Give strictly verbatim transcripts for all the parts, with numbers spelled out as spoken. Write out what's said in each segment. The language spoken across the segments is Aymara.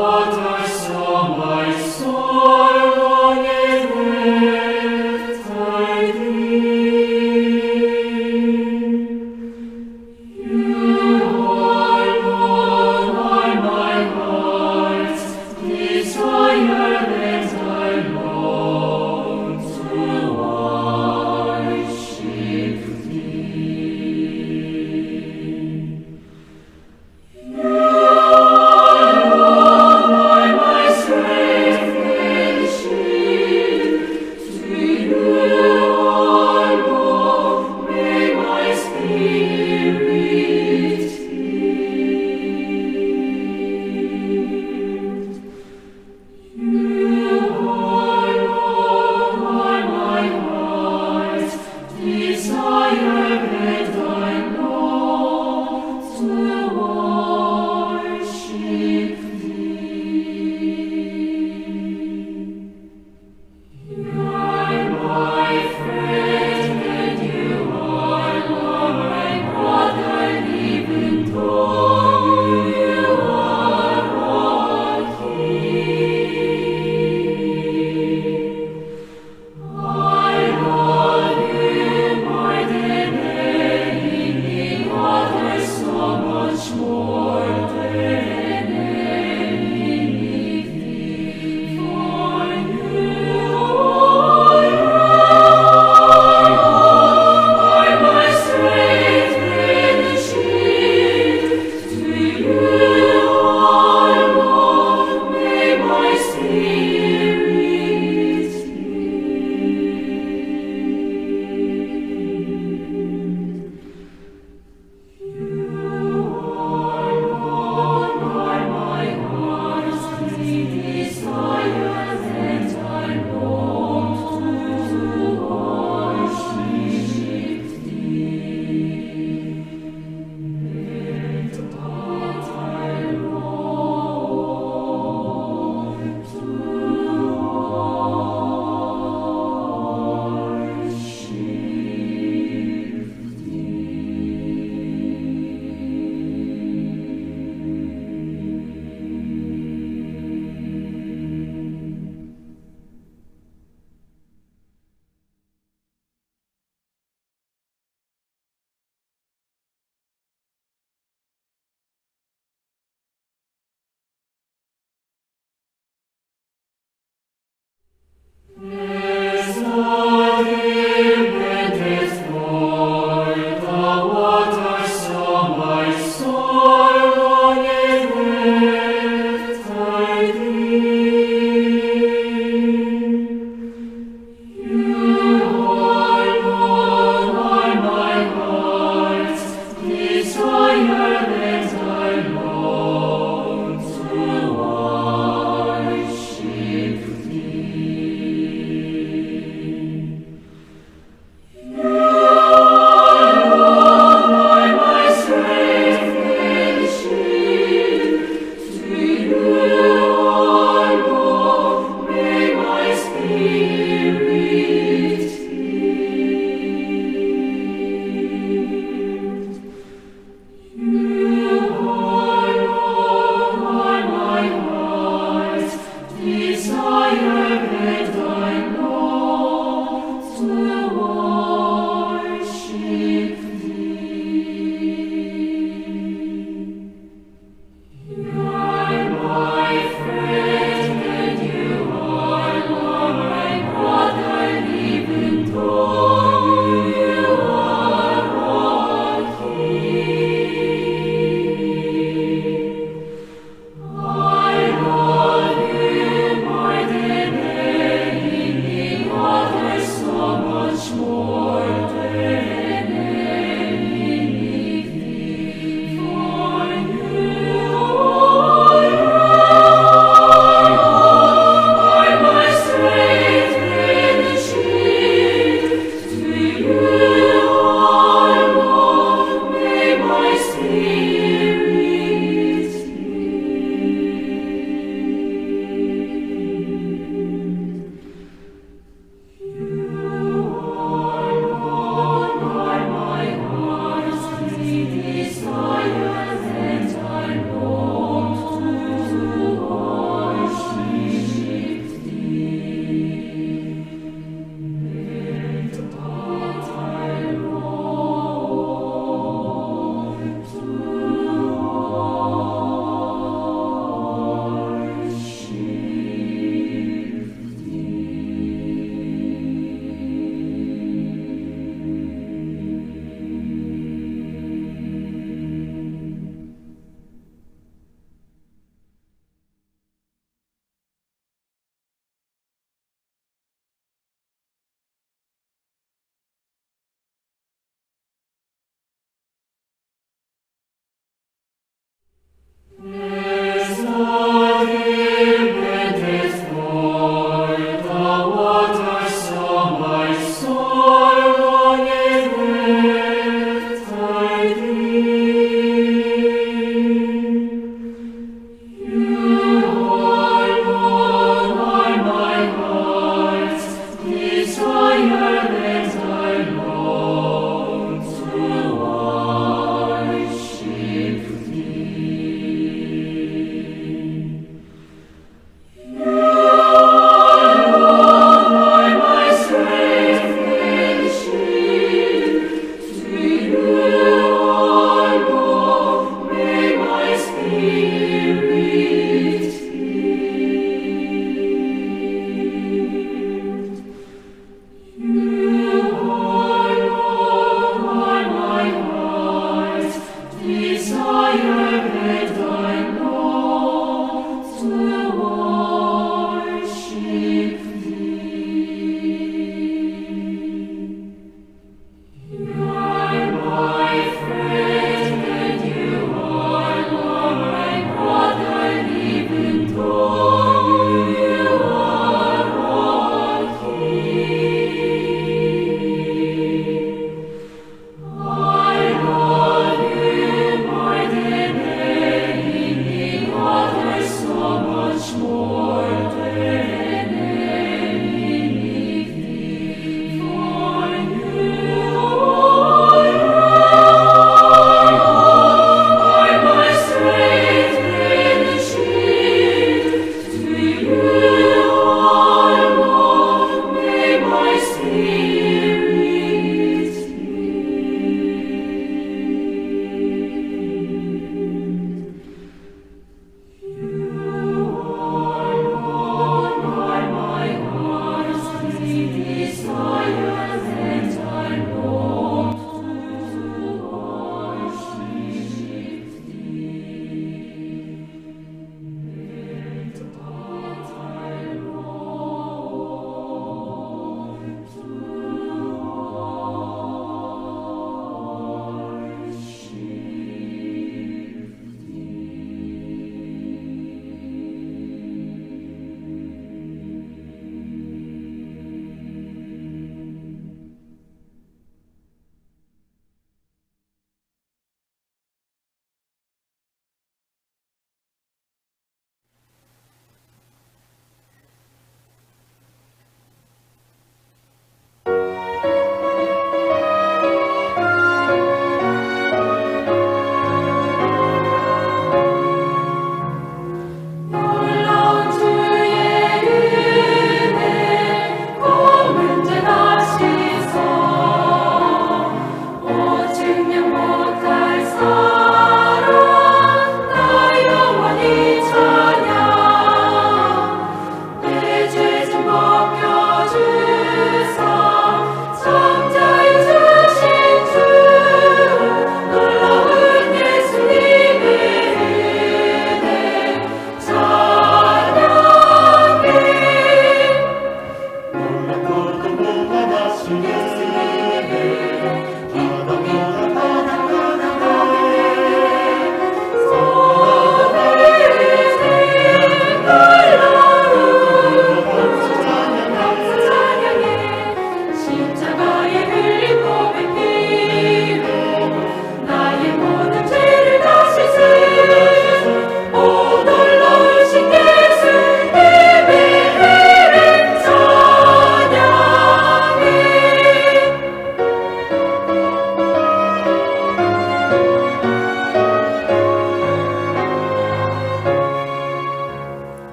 What I saw, my soul longeth after thee. You, O Lord, are my heart's desire, and I long to worship thee.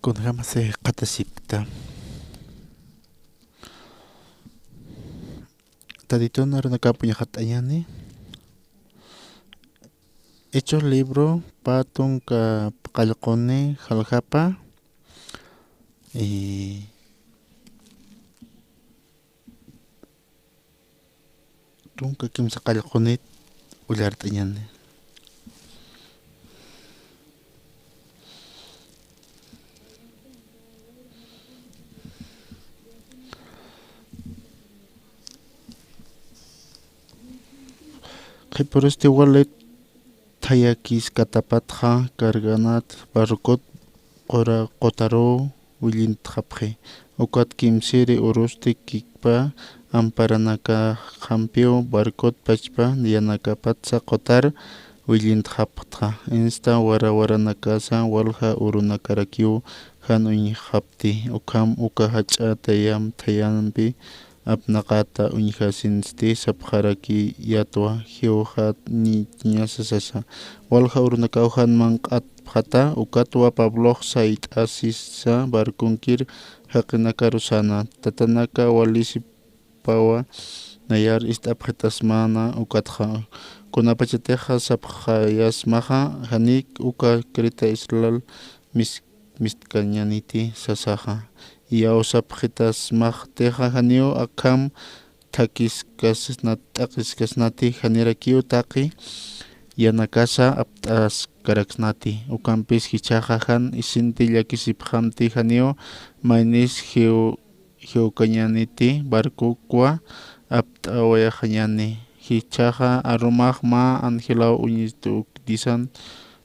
Kunjamasi qhatasipkta. Tatitun arunakap uñxatt'añäni. Hechos libro pä tunka qallquni jaljapa, y tunka kimsa qallqunit ullart'añäni. Qhipurusti wali thayakiskatapatxa carganat barcot qura qutaruw willintxapxi. Ukat kimsiri urusti kikpa amparanakaxampiw barcot pachpa yanakapatsa qutar willintxapxtxa. Insta wara waranakasa walja urunakarakiw jan uñjapti, ukham uka jach'a thayam thayampi apnaqata uñjasinsti sapxarakiyätwa, jiwxaniñasa sasa. Walja urunakaw jan manq'atpxata, ukatwa Pablox sayt'asisa barconkir jaqinakaru säna, tatanaka walisipawa nayar ist'apxitasmäna ukatxa. Kunapachatixa sapxayasmaxa, janik uka Creta islal mis-, mistkañäniti sasaxa. Iyawsapxitasmaxtixa janiw akham thakiskasnat, t'aqiskasnati, janirakiw taqi yanakasa apt'askaraksnati. Ukampis jichhaxa jan isinti llakisipxamti, janiw maynis jiw-, jiwkañäniti barcokwa apt'awayaxañäni. Jichhaxa arumax mä angelaw uñistu uk Diosan,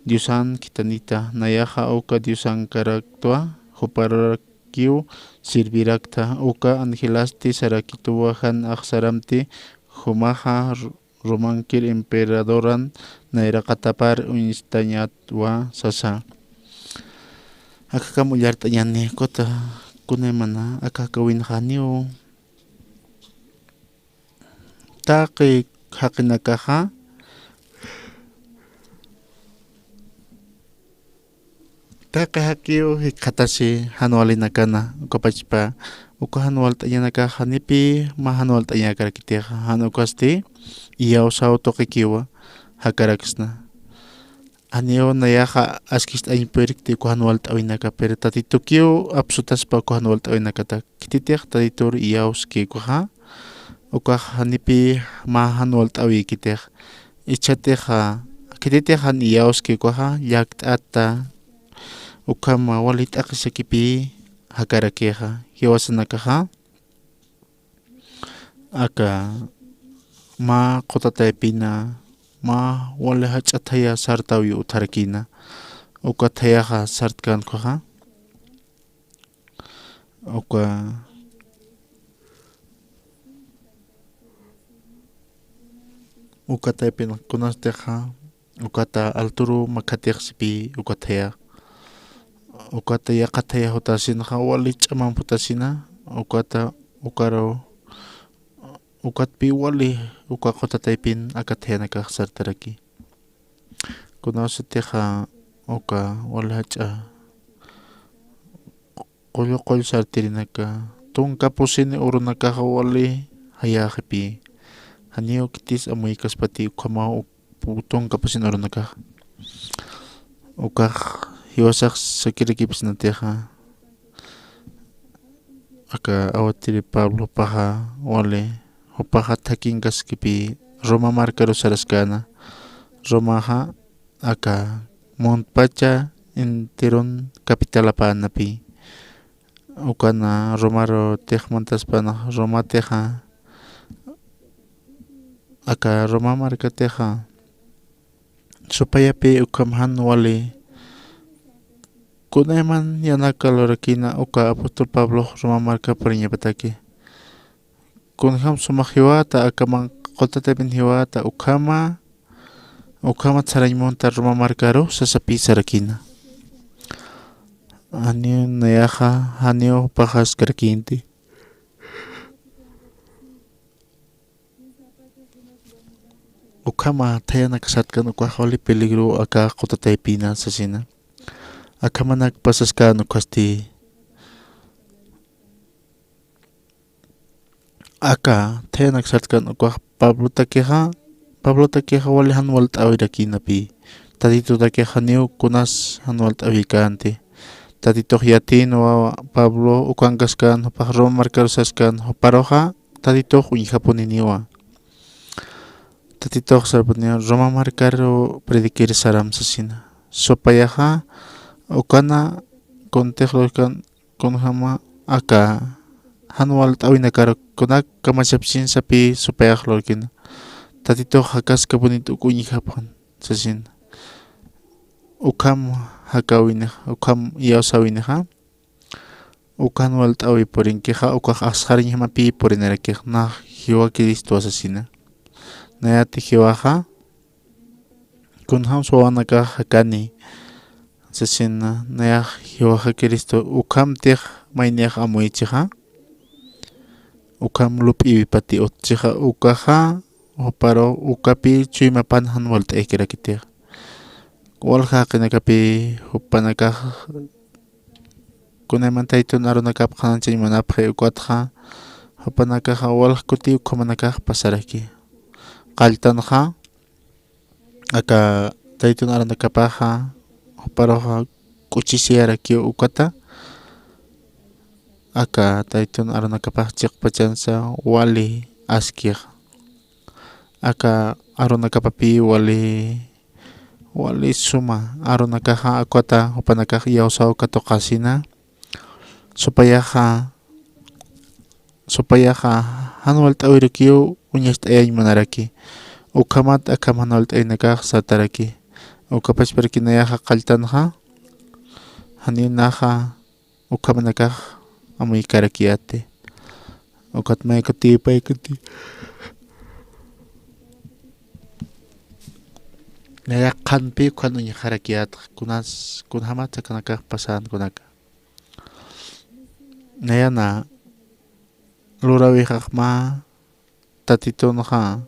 Diosan khitanita, nayaxa uka diosankaraktwa, juparakiw sirvirakta. Uka angelasti sarakituwa jan axsaramti, jumaxa Ro-, Romankir emperadoran nayraqatapar uñistañatwa sasa. Akakam ullart'añäni, kuta kunaymana aka jaqinakax janiw taqi jaqinakaxa, taqi jaqiw jikxatasi jan walinakana, ukapachpa uka jan walt'añanakax janipï mä jan walt'añäkarakitixa, jan ukasti iyawsaw tuqikiwa jakaraksna. Janiw nayaxa askist'añ purkti uka jan walt'äwinaka, pero Tatitukiw apsutaspa uka jan walt'äwinakata. Khititix Tatitur iyawski ukaxa, ukax janipï mä jan walt'äwikitix. Jichhatixa, khititix jan iyawski ukaxa, llakt'ata, ukham wali t'aqisakipï jakarakixa, jiwasanakaxa aka mä quta taypina, mä wali jach'a thaya sartäwi utjarakïna, uka thayaxa sartkänkxa, uka, uka taypin kunastixa, ukata alturuw makhatix sipï uka thaya, ukata yaqha thaya jutasinxa wali ch'amamp jutasina, ukata, ukaru, ukatpï wali uka quta taypin aka thayanakax sartaraki. Kunawsatixa uka wali jach'a qullu qull sartirinaka, tunka pusini urunakaxa wali jayäxipï. Janiw khitis amuykaspati ukhamaw uk-, pu-, tunka pusini urunakaxa. Ukax jiwasax sakirakipsnatixa, aka awatiri Pablo jupaxa wali, jupaxa thakinkaskipï Roma markaru saraskäna. Romaxa aka muntpacha enterun capitalapänapï. Ukana Romarutix mantaspäna, Romatixa, aka Roma markatixa supayapï ukham jan wali kunayman yanaka lurakïna uka apóstol Pablox Roma marka puriñapataki. Kunjam sumax jiwata, aka mä quta taypin jiwata, ukhama, ukhamat sarañ munta Roma markaru sasapï sarakïna. Janiw nayaxa, janiw jupax askarakïnti. Ukhama thayanak sartkan ukax wali peligro aka quta taypina sasina. akhamanak pasaskän ukhasti. Aka thayanak sartkan ukax Pablotakixa, Pablotakixa wali jan walt'äwirakïnapï. Tatitutakixa janiw kunas jan walt'äwikänti. Tatitux yatïnwa Pablo ukankaskän jupax Roma markaru saskän juparuxa Tatitux uñjapuniniwa. Tatitux sarpuniwa Roma markaru predicir saram sasina. Supayaxa ukana kuntix lurkan kunjama aka jan walt'äwinakaru kunak kamachapsin sapï supayax lurkina. Tatitux jakaskapunit uk uñjapxan sasina. Ukham jakäwinix, ukham iyawsäwinixa. Ukan walt'äwi purinkixa, ukax axsariñjamapï purinarakix, nax jiwa Cristo sasina. Nayati jiwaxa, kunjams wawanakax jakani sasina, nayax jiwaxa Cristo, ukhamtix maynix amuychixa, ukham lup'iwipati utchixa, ukaxa, juparu, ukapï chuymapan jan walt'ayakirakitix. Walja jaqinakapï jupanakax kunayman taytun arunakap qhanañchañ munapxi ukatxa, jupanakaxa walja kuti ukhamanakax pasaraki. Qalltanxa, aka taytun arunakapaxa, juparuxa k'uchisiyarakiw ukata, aka taytun arunakapax chiqpachansa wali askixa. Aka arunakapapï wali, wali suma arunakaxa, ukata jupanakax iyawsaw katuqasina. Supayaxa, supayaxa jan walt'äwirukiw uñacht'ayañ munaraki. Ukhamat akham jan walt'äwinakax sartaraki. Ukapachparaki nayaxa qalltanxa, janiw naxa ukhamanakax amuykarakiyäti. Ukat may kuti, pay kuti. Nayax qhanpï ukhan uñjarakiyätxa, kunas, kunjamat akanakax pasän kunaka. Nayana luräwixax mä Tatitunxa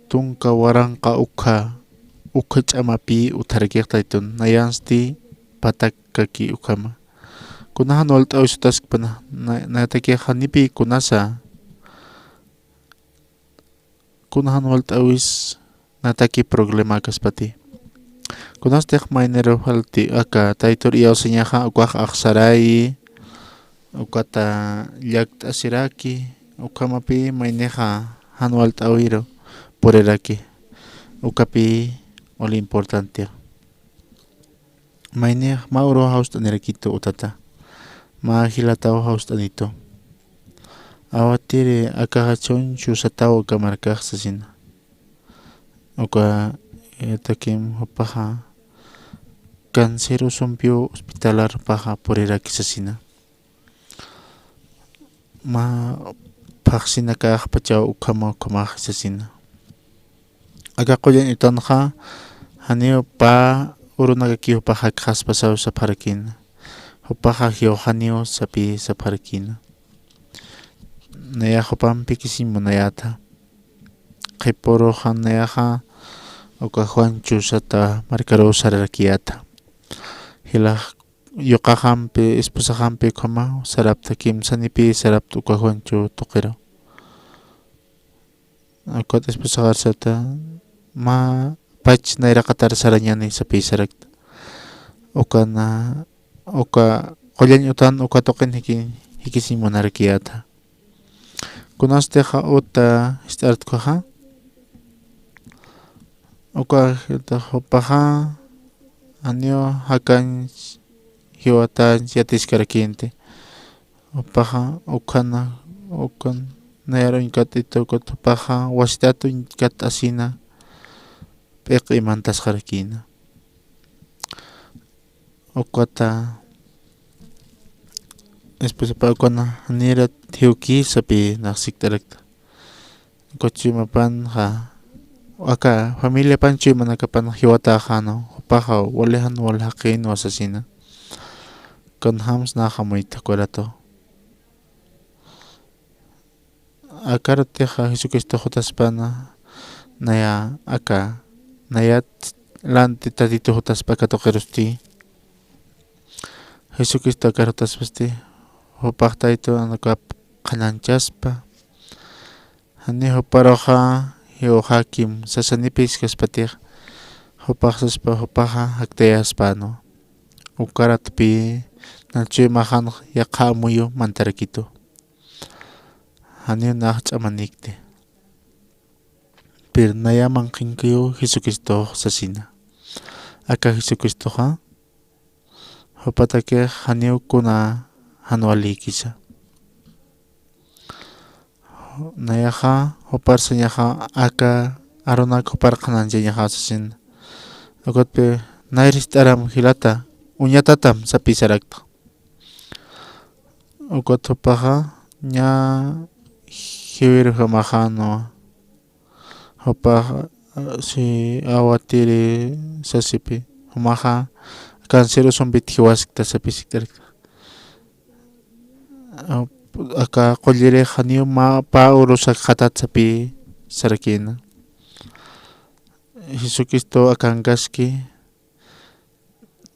tunka waranqa ukha, ukha ch'amapï utjarakix Tatitun, nayansti patak kaki ukhama. Kuna jan walt'äwis jutaskpana, na-, nayatakix janipï kunasa, kuna jan walt'äwis nataki problema kaspati. Kunastix mayniru falti aka Tayitur iyawsañaxa ukax axsarayi, ukata llakt'asiraki, ukhamapï maynixa jan walt'äwiru puriraki, ukapï ul importante. Maynix mä uruw jawst'anirakitu utata, mä jilataw jawst'anitu. Awatiri akaxa chunchu sataw aka markax sasina. Uka, eh, takim jupaxa cancer usumpiw hospitalar jupaxa puriraki sasina. Mä phaxsinakax pachaw ukhama ukhamax sasina. Aka qullan utanxa janiw pä urunakakiw jupax jakxaspasaw sapxarakïna. Jupaxa jiwxaniw sapï sapxarakïna. Nayax jupampi kisiñ munayäta. Qhipuruxa nayaxa uka Juan Chuzata markaruw sararakiyäta. Jilax yuqaxampi, esposaxampi ukhamaw sarapta, kimsanipï sarapta uka Juan Chuza tuqiru. Ukat esposax arsata, mä pach nayraqatar sarañäni sapï sarakta. Ukan, uka qullañ utan uka tuqin jiki, jikisiñ munarakiyäta. Kunastix uta jist'artkuxa, uka jupaxa janiw jakañ jiwatañ yatiskarakïnti. Jupaxa ukhana, ukan nayar uñkat itukat jupaxa wasitat uñkat asina p'iq imantasxarakïna. Ukata esposapa ukana, nirat jiwkï sapï nax sikt'arakta. Uka chuymapanxa, aka familiapan chuymanakapan jiwatäxäna, jupaxa wali jan wal jaqïnwa sasina. Kunjams nax amuyta ukaratu. Akarutixa Jesucristo jutaspana, naya aka, nayat lanti Tatitu jutaspa aka tuqirusti, Jesucristo akar jutaspasti, jupax Taytun anukap qhanañchaspa, jani juparuxa jiwxakim sasanipis kaspatix, jupax saspa, jupaxa jaktayaspänwa. Ukaratpï nachu imaxan yaqha amuyu mantarakitu. Janiw nax ch'amanikti. Pero naya manqhinkiw Jesucristox sasina. Aka Jesucristoxa jupatakix janiw kuna jan walïkisa. Nayaxa jupar sañaxa aka arunak jupar qhanañchañaxa sasina. Ukatpï, nayrïst'aram jilata, uñatatam sapï sarakta. Ukat jupaxa ña jiwirjamaxänwa. Jupaxa, si awatiri sasipi, jumaxa cancerosombit jiwaskta sapï sikt'arakta. Aka qullirix janiw mä pä urus jakxatat sapï sarakïna. Jesucristo akankaski,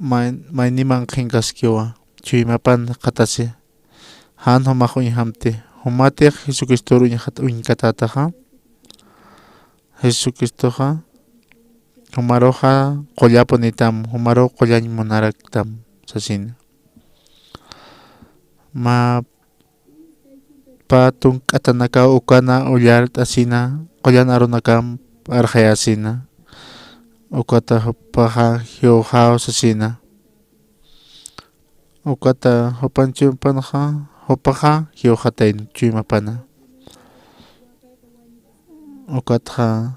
may-, mayni manqhinkaskiwa, chuymapan qhatasi, jan jumax uñjamti, jumatix Jesucristor uñjat-, uñkatätaxa, Jesucristoxa, jumaruxa qullapunitam, jumaruw qullañ munaraktam, sasina. Mä pä tunk'atanakaw ukana ullart'asina, qullan arunakamp arxayasina. Ukata jupaxa jiwxaw sasina. Ukata jupan chuymapanxa, jupaxa jiwxatayna chuymapana. Ukatxa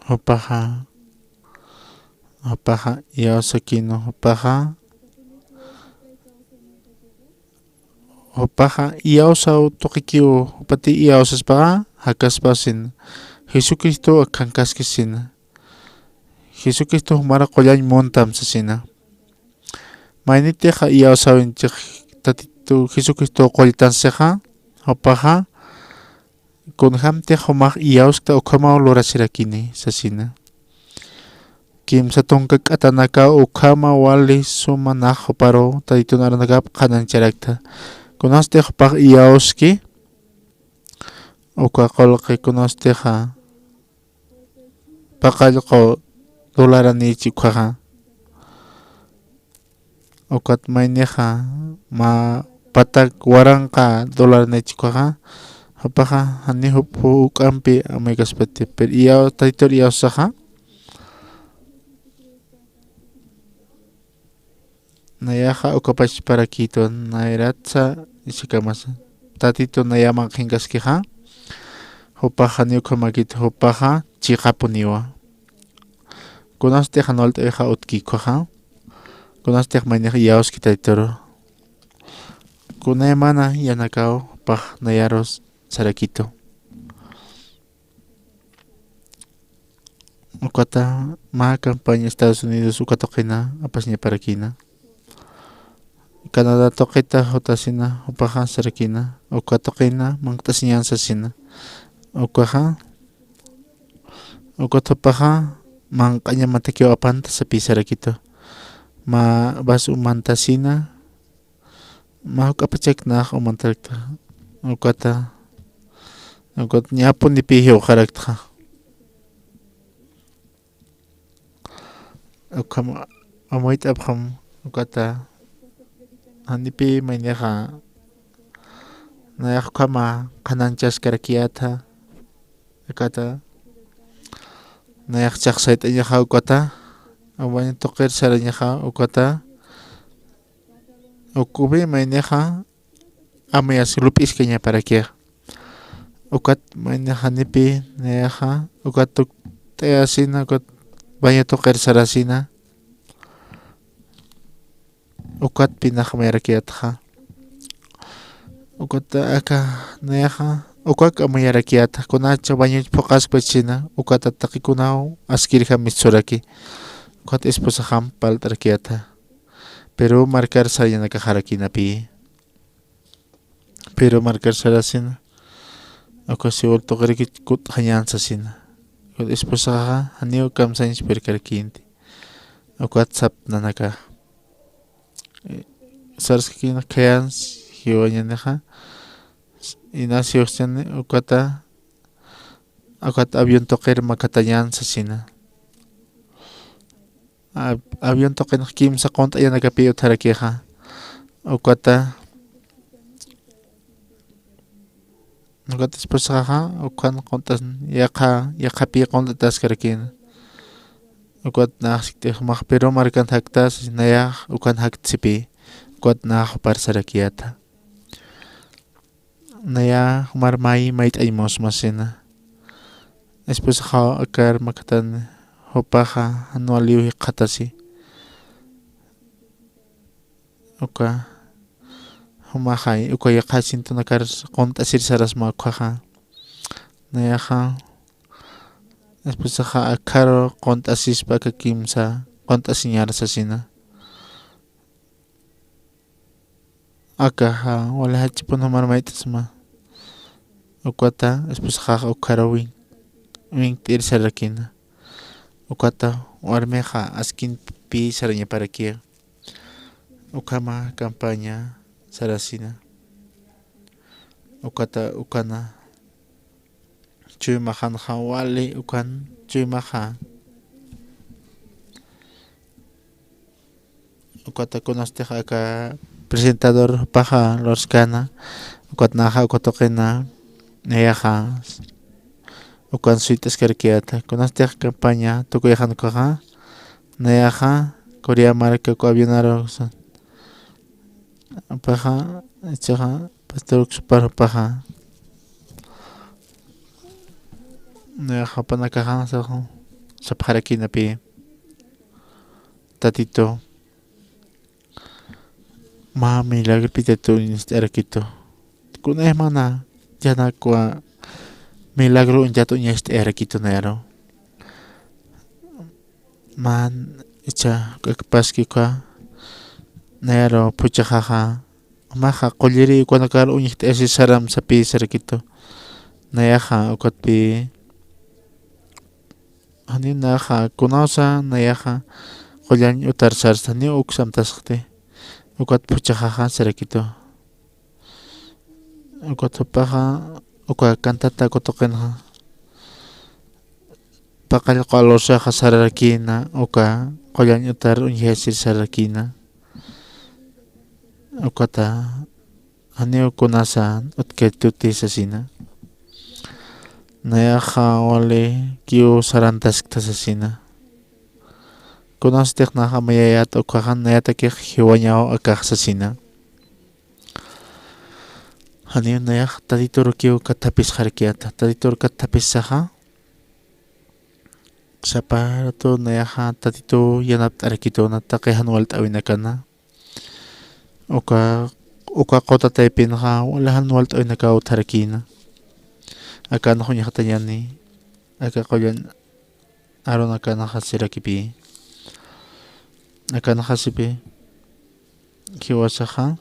jupaxa, jupaxa iyawsakïnwa, jupaxa, jupaxa iyawsaw tuqikiw, jupati iyawsaspaxa, jakaspa sasina. Jesucristo akankaski sasina. Jesucristo jumara qullañ muntam sasina. Maynitixa iyawsäwinchix Tatitu Jesucristo qulltansixa, jupaxa, kunjämtix jumax iyawskta ukhamaw lurasirakini sasina. Kimsa tunka k'atanakaw ukhama wali suma nax juparuw Tatitun arunakap qhanañcharakta. Kunasti jupax iyawski, uka qullqi kunastixa paqallqu dolaranïchi ukkhaxa. Ukat maynixa mä patak waranqa dolaranïchi ukkhaxa, jupaxa jani jup juk'ampi amuykaspati, pero iyaw-, Tatitur iyawsaxa, nayaxa ukapachparakïtwa, nayratsa jichhakamasa. Tatitu naya manqhinkaskixa, jupaxa janiw ukhamäkiti, jupaxa chiqapuniwa. Kunastix jan walt'awixa utki ukkhaxa, kunastix maynix iyawski Tatituru. Kunaymana yanakaw jupax nayarus sarakitu. Ukata mä campaña Estados Unidos uka tuqina apasiñaparakïna. Canadá tuqita jutasina, jupaxa sarakïna, uka tuqina manq't'asiñan sasina. Ukaxa, ukat jupaxa manq'añamatakiw apanta sapï sarakitu. Mä vas umantasina, mä juk'apachak nax umantarakta, ukata, ukat ñapunipï jiwxaraktxa. Ukham amuyt'apxam ukata, janipï maynixa nayax ukhama qhanañchaskarakiyätxa, ukata nayax chaqsayt'añaxa ukata, baño tuqir sarañaxa ukata, ukupï maynixa amuyas lup'iskañaparakix. Ukat maynixa janipï nayaxa, ukat tukt'ayasina, ukat baño tuqir sarasina. Ukatpï nax amuyarakiyätxa. Ukat aka nayaxa, ukak amuyarakiyätxa, kunacha bañoch phuqaspachasina, ukat taqikunaw askirjam mistusuraki. Ukat esposaxam parlt'arakiyätxa. Pero markar sarañanakaxarakïnapï. Pero markar sarasina, uka siwal tuqirikich kut'xañän sasina. Esposaxa janiw kamsañch purkarakïnti. Ukat sapnanakax. Eh, saraskakïna khayans jiwañanixa. Inas jiwaxchani ukata, ukat avión tuqir makatañän sasina. Av-, avión tuqinx kimsa qunt'ayanakapi utjarakixa. Ukata, ukat esposaxa, ukan qunt'as, yaqha, yaqhapi qunt'ataskarakïna. Ukat nax sikt'ix jumax Perú markan jaktas, nayax ukan jaktsipï, ukat nax jupar sarakiyäta. Naya jumar may mayt'añ musma sasina. Esposaxaw akar makatan, jupaxa jan waliw jikxatasi. Uka jumaxa, uka yaqha asientonakar qunt'asir sarasma ukhaxa. Nayaxa, esposaxa akharu qunt'asispa aka kimsa qunt'asiñar sasina. Akaxa, wali jach'ipun jumar mayt'asma. Ukata, esposaxax ukharu win-, winkt'ir sararakïna. Ukata, warmixa askinpï sarañaparakiya. Ukhama campaña sarasina. Ukata, ukana, chuymaxanxa wali ukan chuymaxa. Ukata kunastix aka presentador jupaxa lurskana, ukat naxa uka tuqina, nayaxa ukan suyt'askarakiyäta. Kunastix campaña tukuyxan ukaxa, nayaxa Corea marka uka avionaru sa-, jupaxa, ichaxa, pastor Uksupar jupaxa. Nayax jupanakaxa, sa-, sapxarakïnapï. Tatitu. Mä milagropï Tatitu uñacht'arakitu. Kunayman, yanakwa milagro uñtat uñacht'arakitu nayaru. Mä icha k'akpaski uka, nayaru phuchhaxaxa, jumaxa qulliri ukanakar uñjt'ayasir saram sapï sarakitu. Nayaxa ukatpï, janiw nayaxa kunawsa nayaxa qullañ utar sarsa, janiw uksa amtasxti. Ukat phuchhaxaxa sarakitu. Ukat jupaxa, uka cantata uka tuqinxa, paqallqu alusaxa sararakïna, uka qullañ utar uñjayasir sararakïna. Ukata, janiw kunasa utjkituti sasina. Nayaxa walikiw sarantaskta sasina. Kunastix nax amayayät ukaxa, nayatakix jiwañaw akax sasina. Janiw nayax Tatiturukiw kathapisxarakiyäta, Tatitur kathapisaxa. Sapa ratu nayaxa Tatituw yanapt'arakitu, na taqi jan walt'äwinakana. Uka, uka quta taypinxa, wali jan walt'äwinakaw utjarakïna. Akanx uñjatañäni, aka qullañ arunakanaxa sirakipï. Akanxa sipï, jiwasaxa.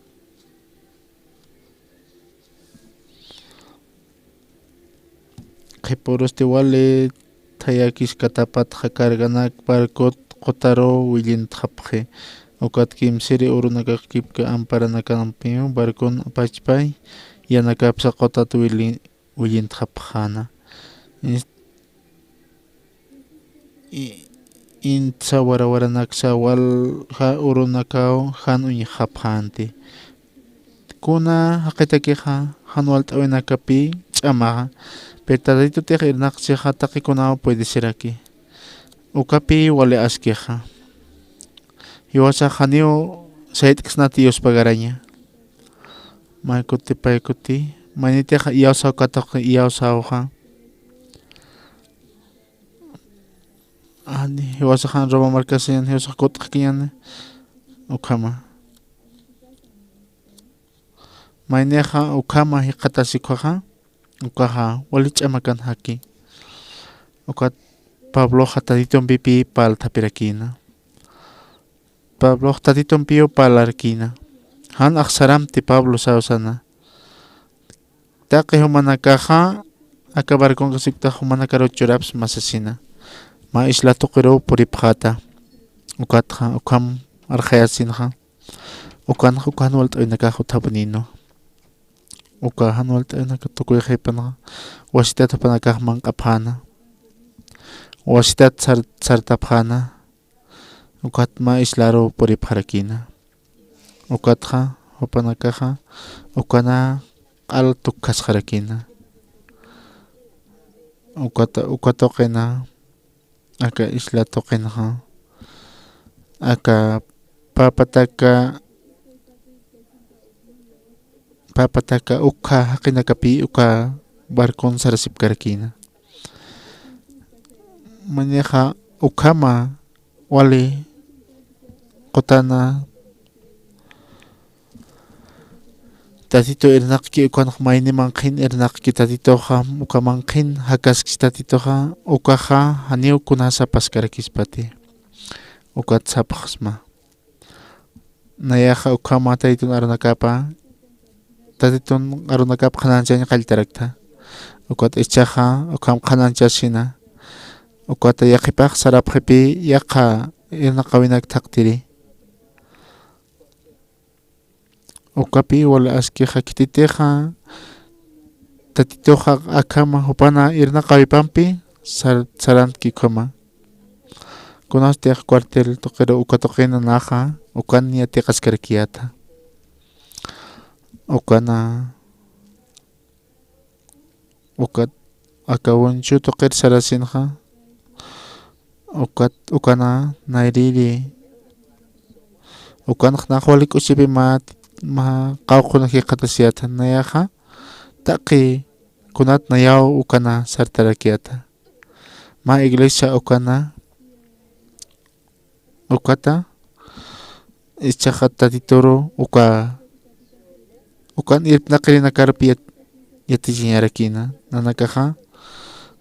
Qhipurusti wali thayakiskatapatxa carganak barcot qutaruw willintxapxi. Ukat kimsiri urunakax kipka amparanakampiw barcon apachpay, yanakapsa qutat willi-, willintxapxäna. Ins-, i-, intsa warawaranak sawal ja urunakaw jan uñjapxänti. Kuna jaqitakixa jan walt'äwinakapï ch'amaxa, pero Tatitutix irnaqsixa taqikunaw puedesiraki. Ukapï wali askixa. Jiwasax janiw sayt'ksnati Diospa garaña. Maykuti paykuti, maynitix iyawsaw katuq iyawsawxa. Ani, jiwasaxan Roma markasiñan, jiwasax kut'xkiñani, ukhama. Maynixa ukhama jikxatasi ukhaxa, ukaxa wali ch'amakanxaki. Ukat Pabloxa Tatitumpipï parlthapirakïna. Pablox Tatitumpiw parlarakïna. Jan axsaramti Pablo sawsana. Taqi jumanakaxa aka barconkasipktax jumanakaruw churapxsma sasina. Mä isla tuqiruw puripxäta. Ukatxa ukham arxayasinxa, ukanxa uka jan walt'awinakax utjapunïnwa. Uka jan walt'awinaka tukuyxipanxa wasitat jupanakax manq'apxäna, wasitat sar-, sartapxäna. Ukat mä islaru puripxarakïna. Ukatxa jupanakaxa ukana q'al tukkasxarakïna. Ukata, uka tuqina, aka isla tuqinxa, aka pä pataka, pä pataka ukkha jaqinakapï uka barcon sarasipkarakïna. Manixa ukhama wali qutana Tatitu irnaqki, ukanx mayni manqhin irnaqki, Tatituxa uka manqhin jakaskchi Tatituxa, ukaxa janiw kunasa paskarakispati. Ukat sapxsma. Nayaxa ukhama Tatitun arunakapa, Tatitun arunakap qhanañchañ qalltarakta. Ukat ichaxa ukham qhanañchasina. Ukata yaqhipax sarapxipï yaqha irnaqawinak thaqtiri. Ukapï wali askixa khititixa, Tatituxa akhama jupana irnaqawipampi sar-, sarantki ukhama. Kunastix cuartel tuqiru uka tuqina naxa, ukan yatiqaskarakiyäta. Ukana, ukat aka Wunchu tuqir sarasinxa, ukat, ukana nayrïri, ukanx nax wali k'uchipi mä, mä qawqhun jikxatasiyäta, nayaxa taqi kunat nayaw ukana sartarakiyäta. Mä iglesia ukana, ukata, ichaxa Tatituru uka, ukan irpnaqirinakarpi yat-, yatichiñarakïna, nanakaxa,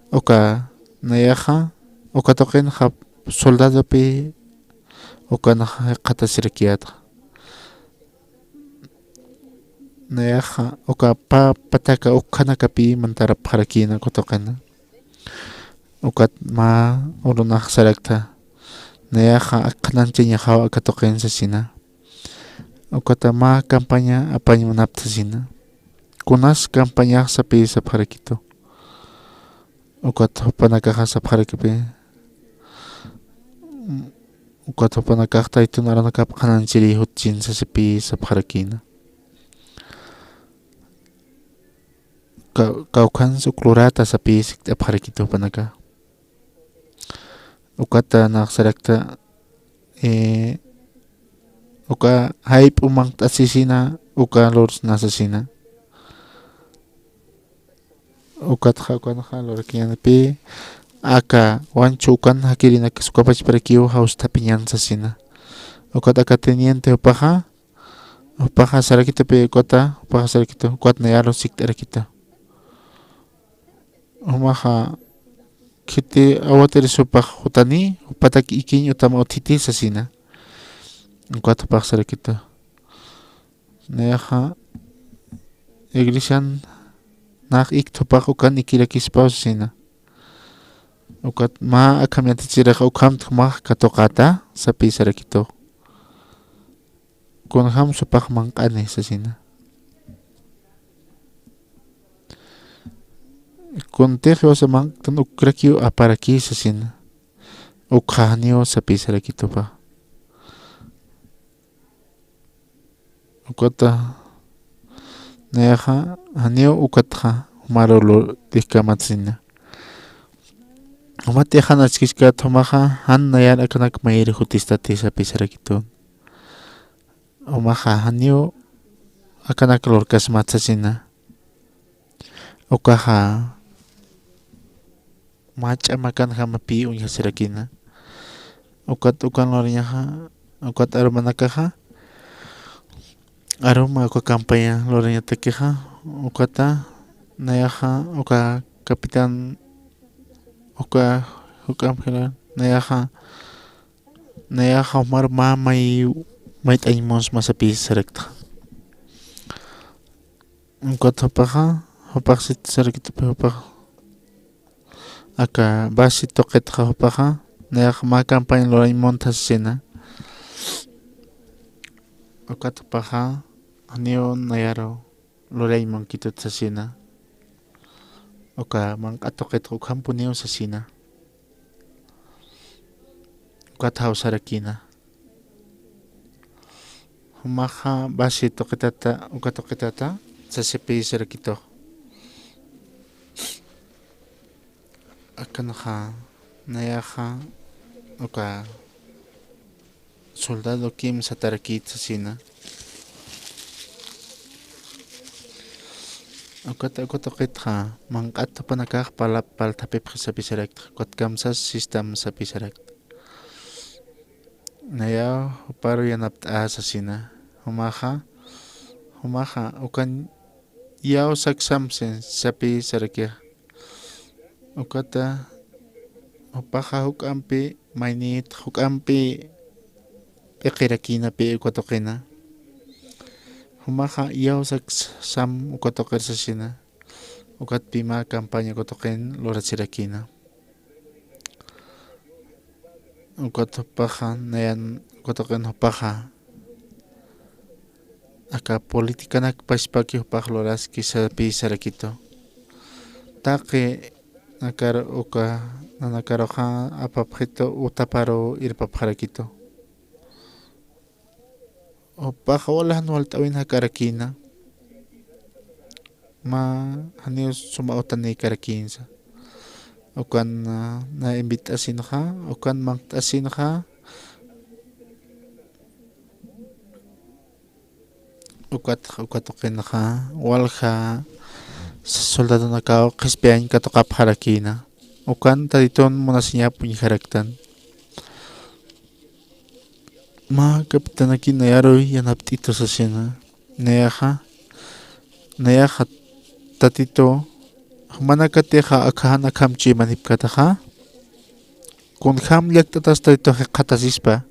uka, nayaxa, uka tuqinxa soldadopi, ukanaxa jikxatasirakiyäta. Nayaxa, uka pä pataka ukkhanakapï mantarapxarakïna uka tuqina. Ukat mä urunax sarakta, nayaxa qhanañchañaxaw aka tuqin sasina. Ukata mä campaña apañ munapta sasina. Kunas campañax sapï sapxarakitu. Ukat jupanakaxa sapxarakipï. Ukat jupanakax Tatitun arunakap qhanañchiri jutchin sasipï sapxarakïna. Ka-, kawkhans uk lurata sapï sikt'apxarakitu jupanaka. Ukata nax sarakta, eh, uka jayp'u manq't'asisina, uka lursna sasina. Ukatxa, ukanxa lurakiñänipï, aka Wunchu ukan jakirinak sukapachparakiw jawsthapiñan sasina. Ukat aka teniente jupaxa, jupaxa sarakitupï ukata, jupaxa sarakitu, ukat nayaru sikt'arakitu. Jumaxa, khiti awatiris jupax jutani, jupatak ikiñ utjama utjiti sasina. Ukat jupax sarakitu. Nayaxa iglesian nax ikt jupax ukan ikirakispaw sasina. Ukat mä akham yatichirix ukhamt jumax katuqäta sapï sarakitu. Kunjam jupax manq'ani sasina. Kuntix jiwasa manq'tan ukrakiw aparaki sasina. Ukxa janiw sapï sarakitupa. Ukata nayaxa janiw ukatxa jumaru lurt'ikamat sasina. Jumat ixan askiskat jumaxa jan nayar akanak mayir jutistati sapï sarakitun. Jumaxa janiw akanak lurkasmat sasina. Ukaxa mä ch'amakanjamapï uñjasirakïna. Ukat ukan lurañaxa, ukat arumanakaxa, aruma uka campaña lurañatakixa, ukata nayaxa, uka capitán, uka juk'amp general, nayaxa, nayaxa jumar mä may, mayt'añ munsma sapï sarakta. Ukat jupaxa, jupax sit sarakitupi jupax. Aka basi tuqitxa jupaxa, Nayax mä campaña lurañ munta sasina. Ukat jupaxa janiw nayaru lurañ munkitut sasina. Uka manq'a tuqitxa ukhampuniw sasina. Ukat jawsarakïna. Jumaxa basi tuqitata, uka tuqitata sasipïsarakitux. Akanxa nayaxa uka soldado kimsatarakït sasina. Ukat, uka tuqitxa manq'at jupanakax pala-, palthapipxi sapisarakta, ukat kamsas sistam sapisarakta. Nayaw juparu yanapt'ä sasina. Jumaxa, jumaxa ukan iyawsaksamsi sapïsarakixa. Ukata jupaxa juk'ampi maynït, juk'ampi p'iqirakïna pï uka tuqina. Jumaxa iyawsaksam uka tuqir sasina. Ukatpï mä campaña uka tuqin lurasirakïna. Ukat jupaxa, nayan uka tuqin jupaxa aka politikanak pachpaki jupax luraski sapïsarakitu. Taqi nakar uka nanakaruxa apapxitu, utaparu irpapxarakitu. Jupaxa wali jan walt'äwin jakarakïna. Mä janiw suma utanïkarakïnsa. Ukan, ah, na invit'asinxa, ukan manq't'asinxa. Ukat, uka tuqinxa, walja soldadonakaw qhispiyañ katuqapxarakïna. Ukan Tatitun munasiñap uñjaraktan. Mä capitanaki nayaruy yanapt'itu sasina. Nayaxa, nayaxa Tatitu, jumanakatixa akha jan akham chuymanipkataxa. Kunjam llakt'atas Tatitu jikxatasispa.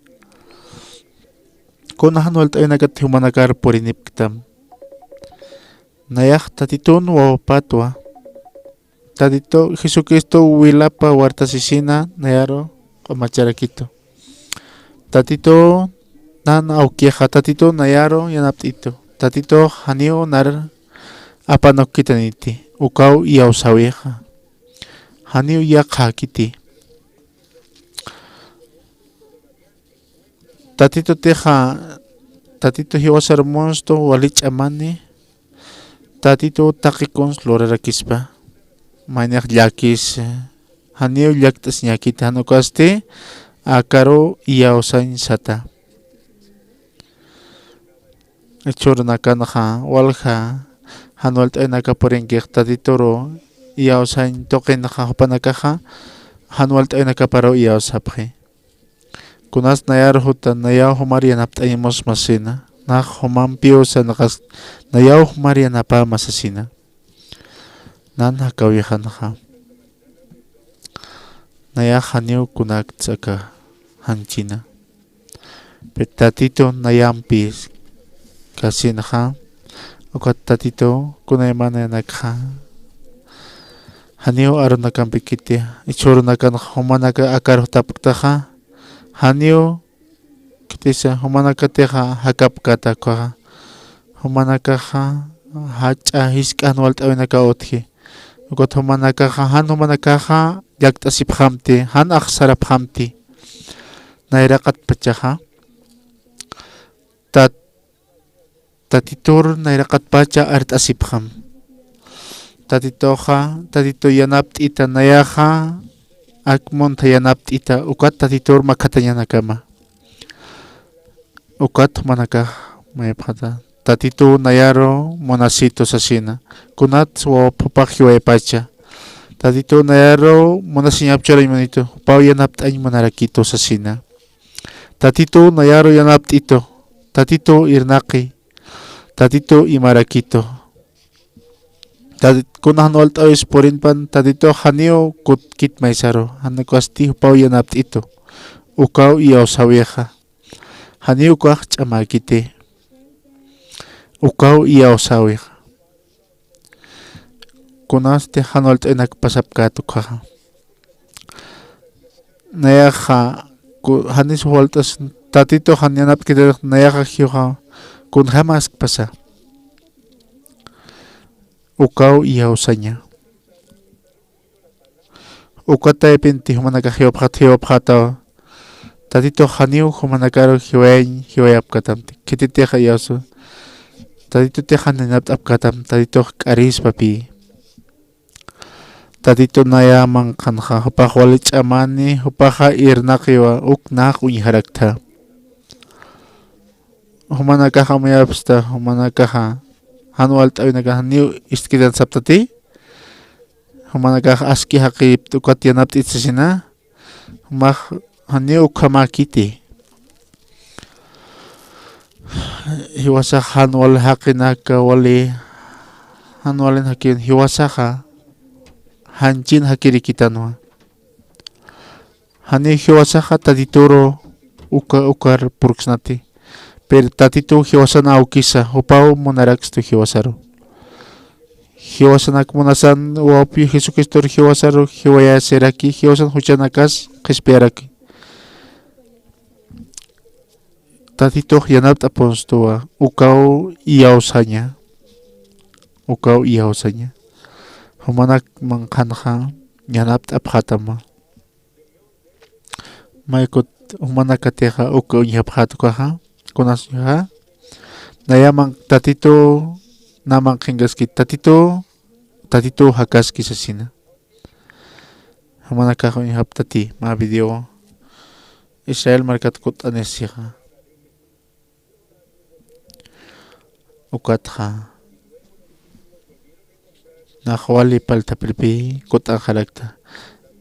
Kuna jan walt'äwinakat jumanakar purinipktam. Nayax Tatitun wawapatwa. Tatitu Jesucristo wilapa wartasisina nayaru q'umacharakitu. Tatitu nan awkixa, Tatitu nayaru yanapt'itu. Tatitu janiw nar apanukkitaniti, ukaw iyawsäwixa. Janiw yaqhakiti. Tatitutixa, Tatitu jiwasar munstu wali ch'amani, Tatitu taqi kuns lurarakispa. Mayniq llakis, janiw llakt'asiñakiti, jan ukasti akaru iyawsañ sata. Jichhürunakanxa walja jan walt'äwinaka purinkix Tatituru iyawsañ tuqinxa jupanakaxa jan walt'äwinakaparu iyawsapxi. Kunas nayar juta, nayaw jumar yanapt'añ musma sasina. Nax jumampiw sanxas, nayaw jumar yanapäma sasina. Nan jakawixanxa. Nayax janiw kunakts aka janchina. Pe Tatitu nayampis kasinxa. Ukat Tatitu kunaymananakxa. Janiw arunakampikiti, jichhürunakanxa jumanaka akar jutapktaxa. Janiw khitisa, jumanakatixa jakapkata ukaxa. Jumanakaxa jach'a jisk'a jan walt'äwinaka utji. Ukat jumanakaxa, jan jumanakaxa llakt'asipxamti, jan axsarapxamti. Nayraqatpachaxa. Tat-, Tatitur nayraqatpacha art'asipxam. Tatituxa, Tatitu yanapt'ita nayaxa, ak munta yanapt'ita, ukat Tatitur makhatañanakama. Ukat jumanakax mayapxata. Tatitu nayaru munasitu sasina. Kunats wawap jupax jiwaypacha. Tatitu nayaru munasiñap churañ munitu. Jupaw yanapt'añ munarakitu sasina. Tatitu nayaru yanapt'itu. Tatitu irnaqi. Tatitu imarakitu. Tatit-, kuna jan walt'äwis purinpan, Tatitu janiw kutkit maysaru, jan ukasti jupaw yanapt'itu. Ukaw iyawsäwixa. Janiw ukax ch'amäkiti. Ukaw iyawsäwixa. Kunasti jan walt'äwinak pasapkät ukaxa. Nayaxa ku-, janis walt'as Tatitux jan yanapt'kitix, nayaxa jiwxa kunjämaskpasa. Ukaw iyawsaña. Uka taypinti jumanakax jiwapxat, jiwapxatawa. Tatitux janiw jumanakaru jiwayañ, jiwayapkatamti. Khititix iyawsa. Tatitutix jan yanapt'apkatam, Tatitux k'arïspapï. Tatitu naya manqhanxa, jupax wali ch'amani, jupaxa irnaqiwa, uk nax uñjaraktha. Jumanakax amuyapxsta, jumanakaxa, jan walt'äwinakax, janiw ist'kitan saptati. Jumanakax aski jaqipta ukat yanapt'it sasina. Jumax janiw ukhamäkiti. Jiwasax jan wal jaqinaka wali, jan walin jakin jiwasaxa, janchin jakirikitanwa. Janiw jiwasaxa Tatituru uka, ukar purksnati. Pero Tatitu jiwasan awkisa, jupaw munarakstu jiwasaru. Jiwasanak munasan wawpi Jesucristor jiwasaru jiwayasiraki, jiwasan juchanakas qhispiyaraki. Tatitux yanapt'apunstuwa, ukaw iyawsaña, ukaw iyawsaña. Jumanak manqhanxa yanapt'apxatama. Maykut jumanakatixa uka uñjapxät ukaxa, kunas uñjaxa. Nayaman Tatitu, naman qhinkaski Tatitu, Tatitu jakaski sasina. Jumanakax uñjaptati, mä video Israel markat kutt'anisixa. Ukatxa, nax wali parlt'apirpï kutt'anxarakta.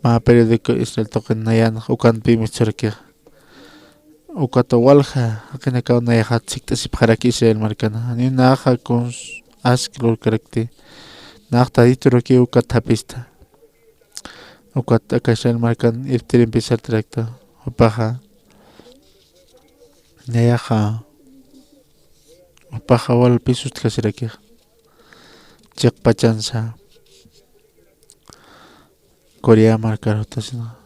Mä periódico Israel tuqin nayanx ukanpï mistsurakix. Ukat walja jaqinakaw nayaxat sikt'asipxaraki Israel markana. Janiw naxa kuns ask lurkarakti. Nax Tatituraki ukat thapista. Ukat aka Israel markan irptirimpi sartarakta, jupaxa, nayaxa, jupaxa walpi sustjasirakix, chiqpachansa, Corea markar jutasina,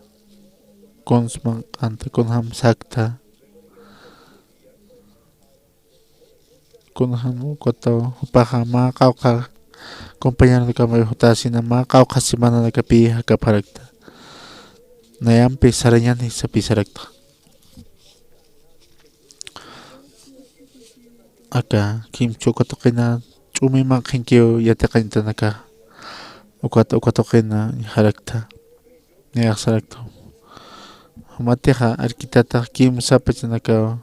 kuns manq'anta, kunjam sakta, kunjam ukataw, jupaxa mä qawqha compañeronakama jutasina mä qawqha semananakapï jakapxarakta. Nayampi sarañani sapisarakta. Aka kimsa uka tuqina ch'umi manqhinkiw yatiqañtanaka. Ukat, uka tuqina uñjarakta. Nayax sarakta. Jumatixa arkitatax kimsa pachanakaw,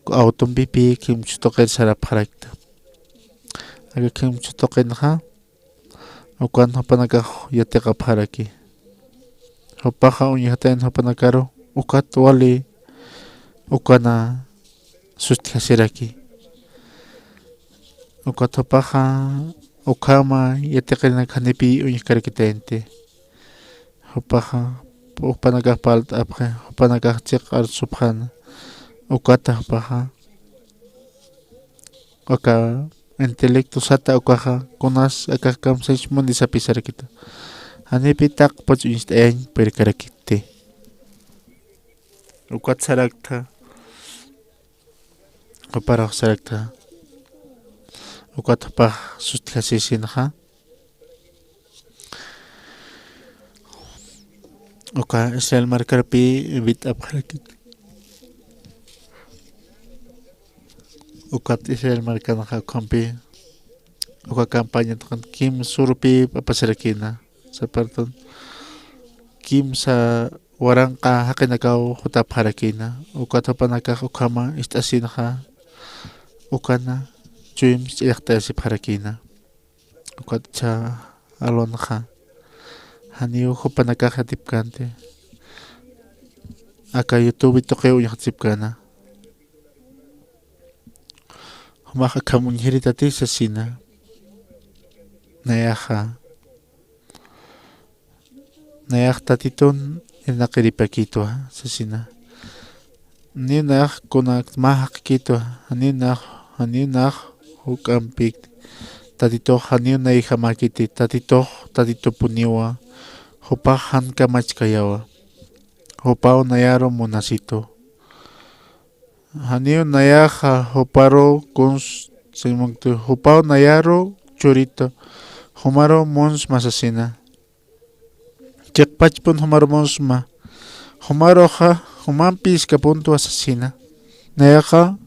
awtompipï kimsa tuqir sarapxarakta. Aka kimsa tuqinxa, ukan jupanakax yatiqapxaraki. Jupaxa uñjatayan jupanakaru, ukat wali, ukana sustjasiraki. Ukat jupaxa ukhama yatiqirinak janipï uñjkarakitayanti. Jupaxa, jupanakax parlt'apxi, jupanakax chiq arsupxäna. Ukata jupaxa, aka intelecto sata ukaxa, kunas akax kamsachmuni sapisarakita. Janipï taqpach uñst'ayañ purkarakiti. Ukat saraktha. Juparux saraktha. Ukat jupax sustjasisinxa. Uka Israel markarpï invit'apxarakit. Ukat Israel markanxa ukhampi, uka campaña tuqin kimsa urupï apasirakïna. Sapartun kimsa waranqa jaqinakaw jutapxarakïna. Ukat jupanakax ukhama ist'asinxa, ukana chuyma ch'allaqtayasipxarakïna. Ukat jichha alonxa, janiw jupanakax yatipkänti. Aka YouTube tuqiw uñjtasipkäna. Jumax akham uñjiritati sasina. Nayaxa, nayax Tatitun irnaqiripakïtwa sasina. Janiw nayax kunak mä jaqikïtwa, janiw nayax, janiw nayax juk'ampïkti. Tatitux janiw nayjamäkiti, Tatitux Tatitupuniwa, jupax jan kamachkayawa. jupaw nayaru munasitu. Janiw nayaxa juparu kuns, simunktu, jupaw nayaru churitu, jumaru munsma sasina. Chiqpachpun jumaru munsma, jumaruxa jumampi iskapuntwa sasina. Nayaxa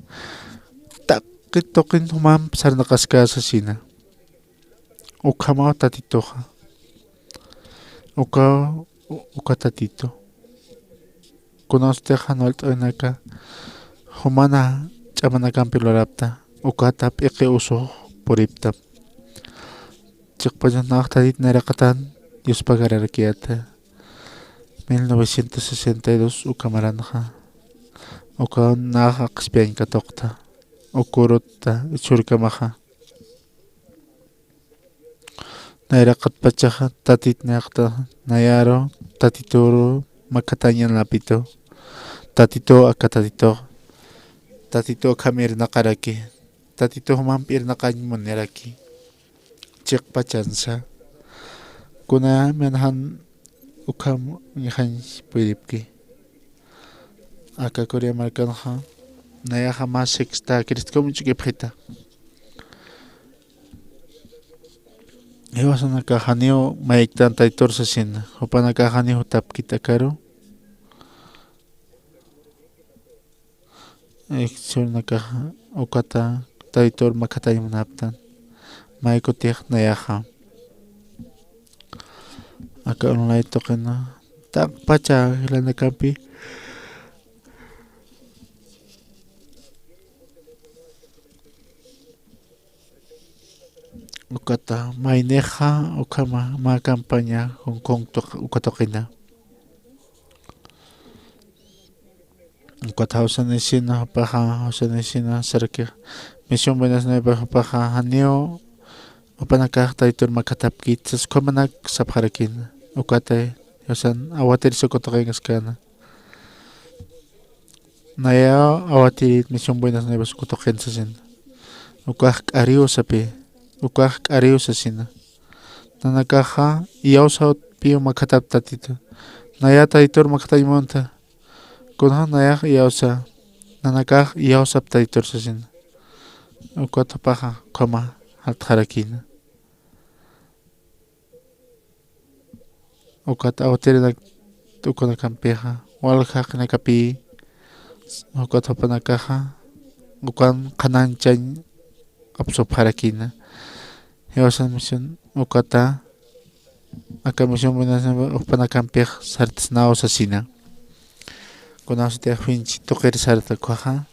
taqi tuqin jumamp sarnaqaskä sasina. Ukhamaw Tatituxa. Uka, uka Tatitu. Kunasutix jan walt'äwinaka jumana ch'amanakampi lurapta, ukata p'iqi usux puripta. Chiqpach nax Tatit nayraqatan yuspagararakiyäta. Mil novecientos sesenta y dos uka maranxa. Uka naxa qhispiyañ katuqta. Uka urutta ichhürkamaxa. Nayraqatpachaxa Tatit nayraqataxa nayaru Tatituru makhathañanapitu. Tatituw aka Tatitux. Tatituw akham irnaqaraki. Tatituw jumamp irnaqañ muniraki. Chiqpachansa. Kuna miyan jan ukham uñjañ puyripki. Aka Corea markanxa nayaxa mä sexta Cristom ch'ukipxita. Jiwasanakax janiw mayktan Tatitur sasina, jupanakax janiw jutapkit akaru. Ejemplo, nakaxa ukata Tatitur makhataymunaptan. Maykutix nayaxa. Aka online tuqina taqpacha jilanakampi. Ukata maynixa ukhama mä campaña Hong Kong tuq-, uka tuqina. Ukat jawsanisina, jupaxa jawsanisina saraki, Misión Buenas Nuevas jupaxa janiw jupanakax Tatitur makhatapkit sas ukhamanak sapxarakina. Ukatay jawsan awatirisa uka tuqinkaskana. Nayaw awatirit Misión Buenas Nuevas uka tuqin sasina. Ukax k'ariw sapi, ukax k'ariw sasina. Nanakaxa iyawsapï makhatap Tatitu. Naya Tatitur makhataymunta. Kunja nayax iyawsa, nanakax iyawsap Tatitur sasina. Ukat jupaxa ukhama jatxarakina. Ukat awtirinak ukanakampixa, walja jaqinakapï, ukat jupanakaxa, ukan qhanañchañ apsupxarakina. Jiwasan misión ukata, aka Misión Buenas Nuevas jupanakampix sartasnaw sasina. Kunasutix winchi tuqir sarta ukhaxa,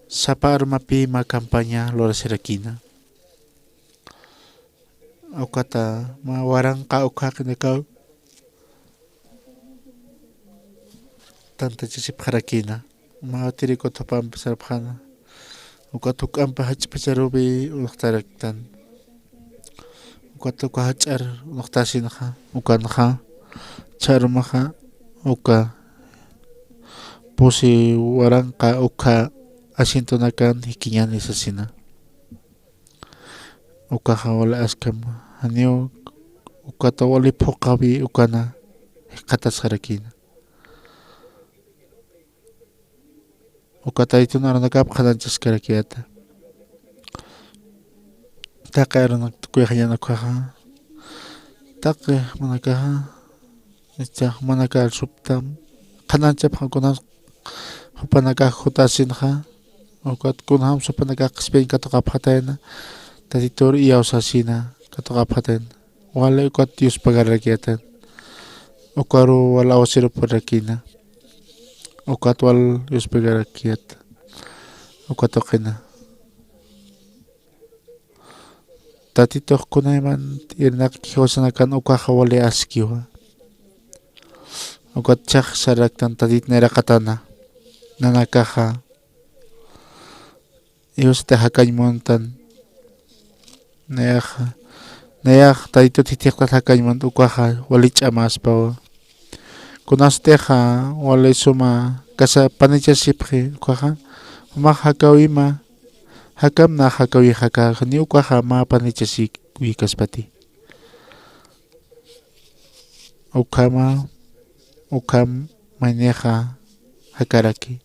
sapa armapï mä campaña lurasirakina. Ukata mä waranqa ukha jaqinakaw tantachasipxarakina. Mä awtiriw ukat jupampi sarpxäna. Ukat juk'ampi jach'pacharuw uñxtaraktan. Ukat uka jach'ar uñxtasinxa, ukanxa chharumaxa uka pusi waranqa ukha asientonakan jikiñäni sasina. Ukaxa wali askam, janiw ukata wali phuqhapï ukana jikxatasxarakina. Ukat Tatitun arunakap qhanañchaskarakiyäta. Taqi arunak tukuyxañan ukhaxa, taqi jumanakaxa, ichax jumanakax suptam qhanañchapxam, kunjams jupanakax jutasinxa, ukat kunjams jupanakax qhispiyañ katuqapxatayna, Tatitur iyawsasina katuqapxatayna. Wali ukat yuspagarakiyätan. Ukaruw wal awasirupurakïna. Ukat wal yuspagarakiyät. Uka tuqina. Tatitux kunaymant irnaqki jiwasanakan ukaxa wali askiwa. Ukat chhax saraktan Tatit nayraqatana. Nanakaxa jiwasatix jakañ muntan. Nayaxa, nayax Tatitut jithiqtat jakañ munta ukaxa wali ch'amaspawa. Kunasutixa wali suma kasa panichasipxi ukaxa, jumax jakäwima, jakam nax jakäwix aka, janiw ukaxa mä panichasïwikaspati. Ukhama, ukham maynixa jakaraki,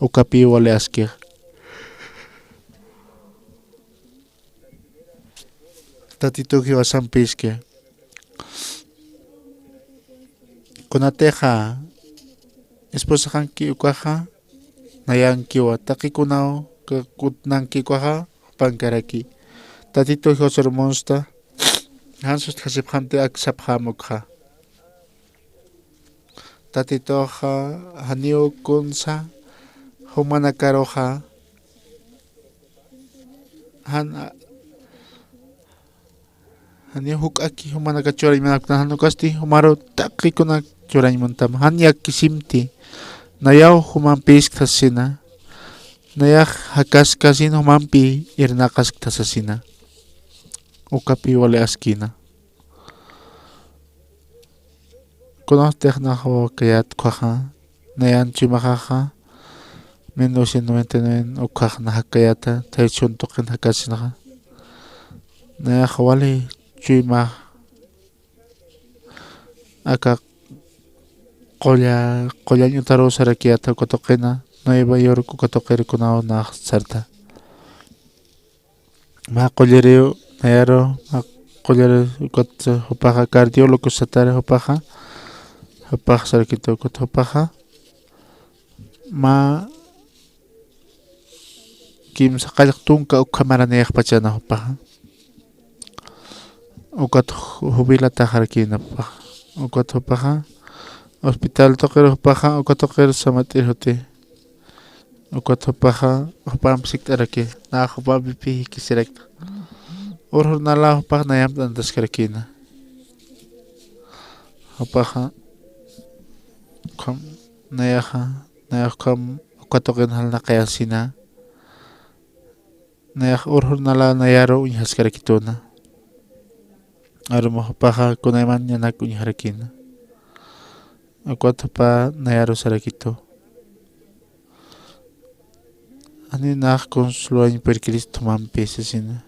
ukapi wali askix. Tatitu jiwasampiski. Kunatixa esposaxanki ukaxa, nayankiwa taqikunaw ka-, kutnanki ukaxa, jupankaraki. Tatitu jiwasar munsta, jan sustjasipxamti aksapxam ukxa. Tatituxa janiw kunsa jumanakaruxa, jan, a-, janiw juk'aki jumanaka churañ munapktan, jan ukasti jumaru taqikunak churañ muntama, jan yakisimti, nayaw jumampïskta sasina, nayax jakaskasin jumampi irnaqaskta sasina, ukapi wali askina. Kunatix nax jakayät ukkhaxa, nayan chuymaxaxa, mil novecientos noventa y nueve ukkhax nax jakayäta, thayt sum tuqin jakasinaxa. Nayax wali chuymax aka qulla, qullañ utaruw sarakiyäta uka tuqina, Nueva York uka tuqir kunaw nax sarta. Mä qulliriw nayaru, mä qulliriw ukat jupaxa cardiólogo satara jupaxa, jupax sarakitu ukat jupaxa, mä kimsa qallq tunka ukhamara nayaxpachana jupaxa. Ukat ju-, jubilataxarakïna jupaxa. Ukat jupaxa hospital tuqir jupaxa, uka tuqir Samat'ir juti. Ukat jupaxa, jupamp sikt'araki, nax jupampipi jikisirakta. Ur jornala jupax nayamp t'antaskarakïna. Jupaxa, ukham, nayaxa, nayax ukham, uka tuqin jalnaqayasina. Nayax ur jornala nayaru uñjaskarakituna. Aruma jupaxa kunayman ñanak uñjarakïna. Ukat jupa nayaru sarakitu. Jani nax consulowañ purï Cristo jumampi sasina.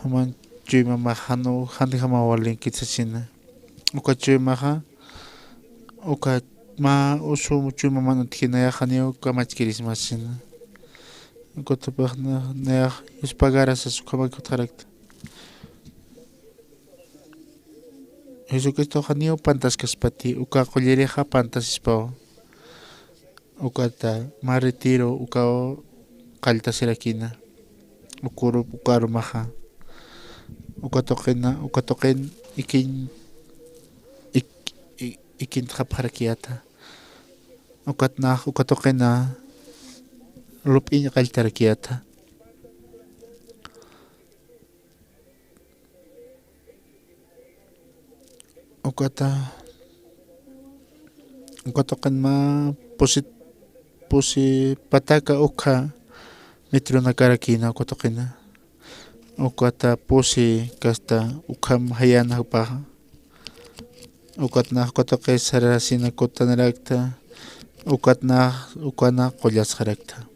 Juman chuymamax jan, janjamaw walinkit sasina. Uka chuymaxa, uka mä usu chuymaman utji nayax janiw kamachkirisma sasina. Ukat jupax na, nayax yuspagara sas ukhamak utjarakta. Jesucristox janiw pantaskaspati, uka qullirixa pantasispawa. Ukata mä retiro ukaw qalltasirakïna. Uka uru, uka arumaxa. Uka tuqina, uka tuqin ikin, ik-, ik-, ikintxapxarakiyäta. Ukat nax, uka tuqina lup'iñ qalltarakiyäta. Ukata, uka tuqin mä pusi, pusi pataka ukha metronakarakïna uka tuqina. Ukata pusi kasta ukham jayana jupaxa. Ukat nax uka tuqi sarasina kutanirakta. Ukat nax ukana qullasxarakta.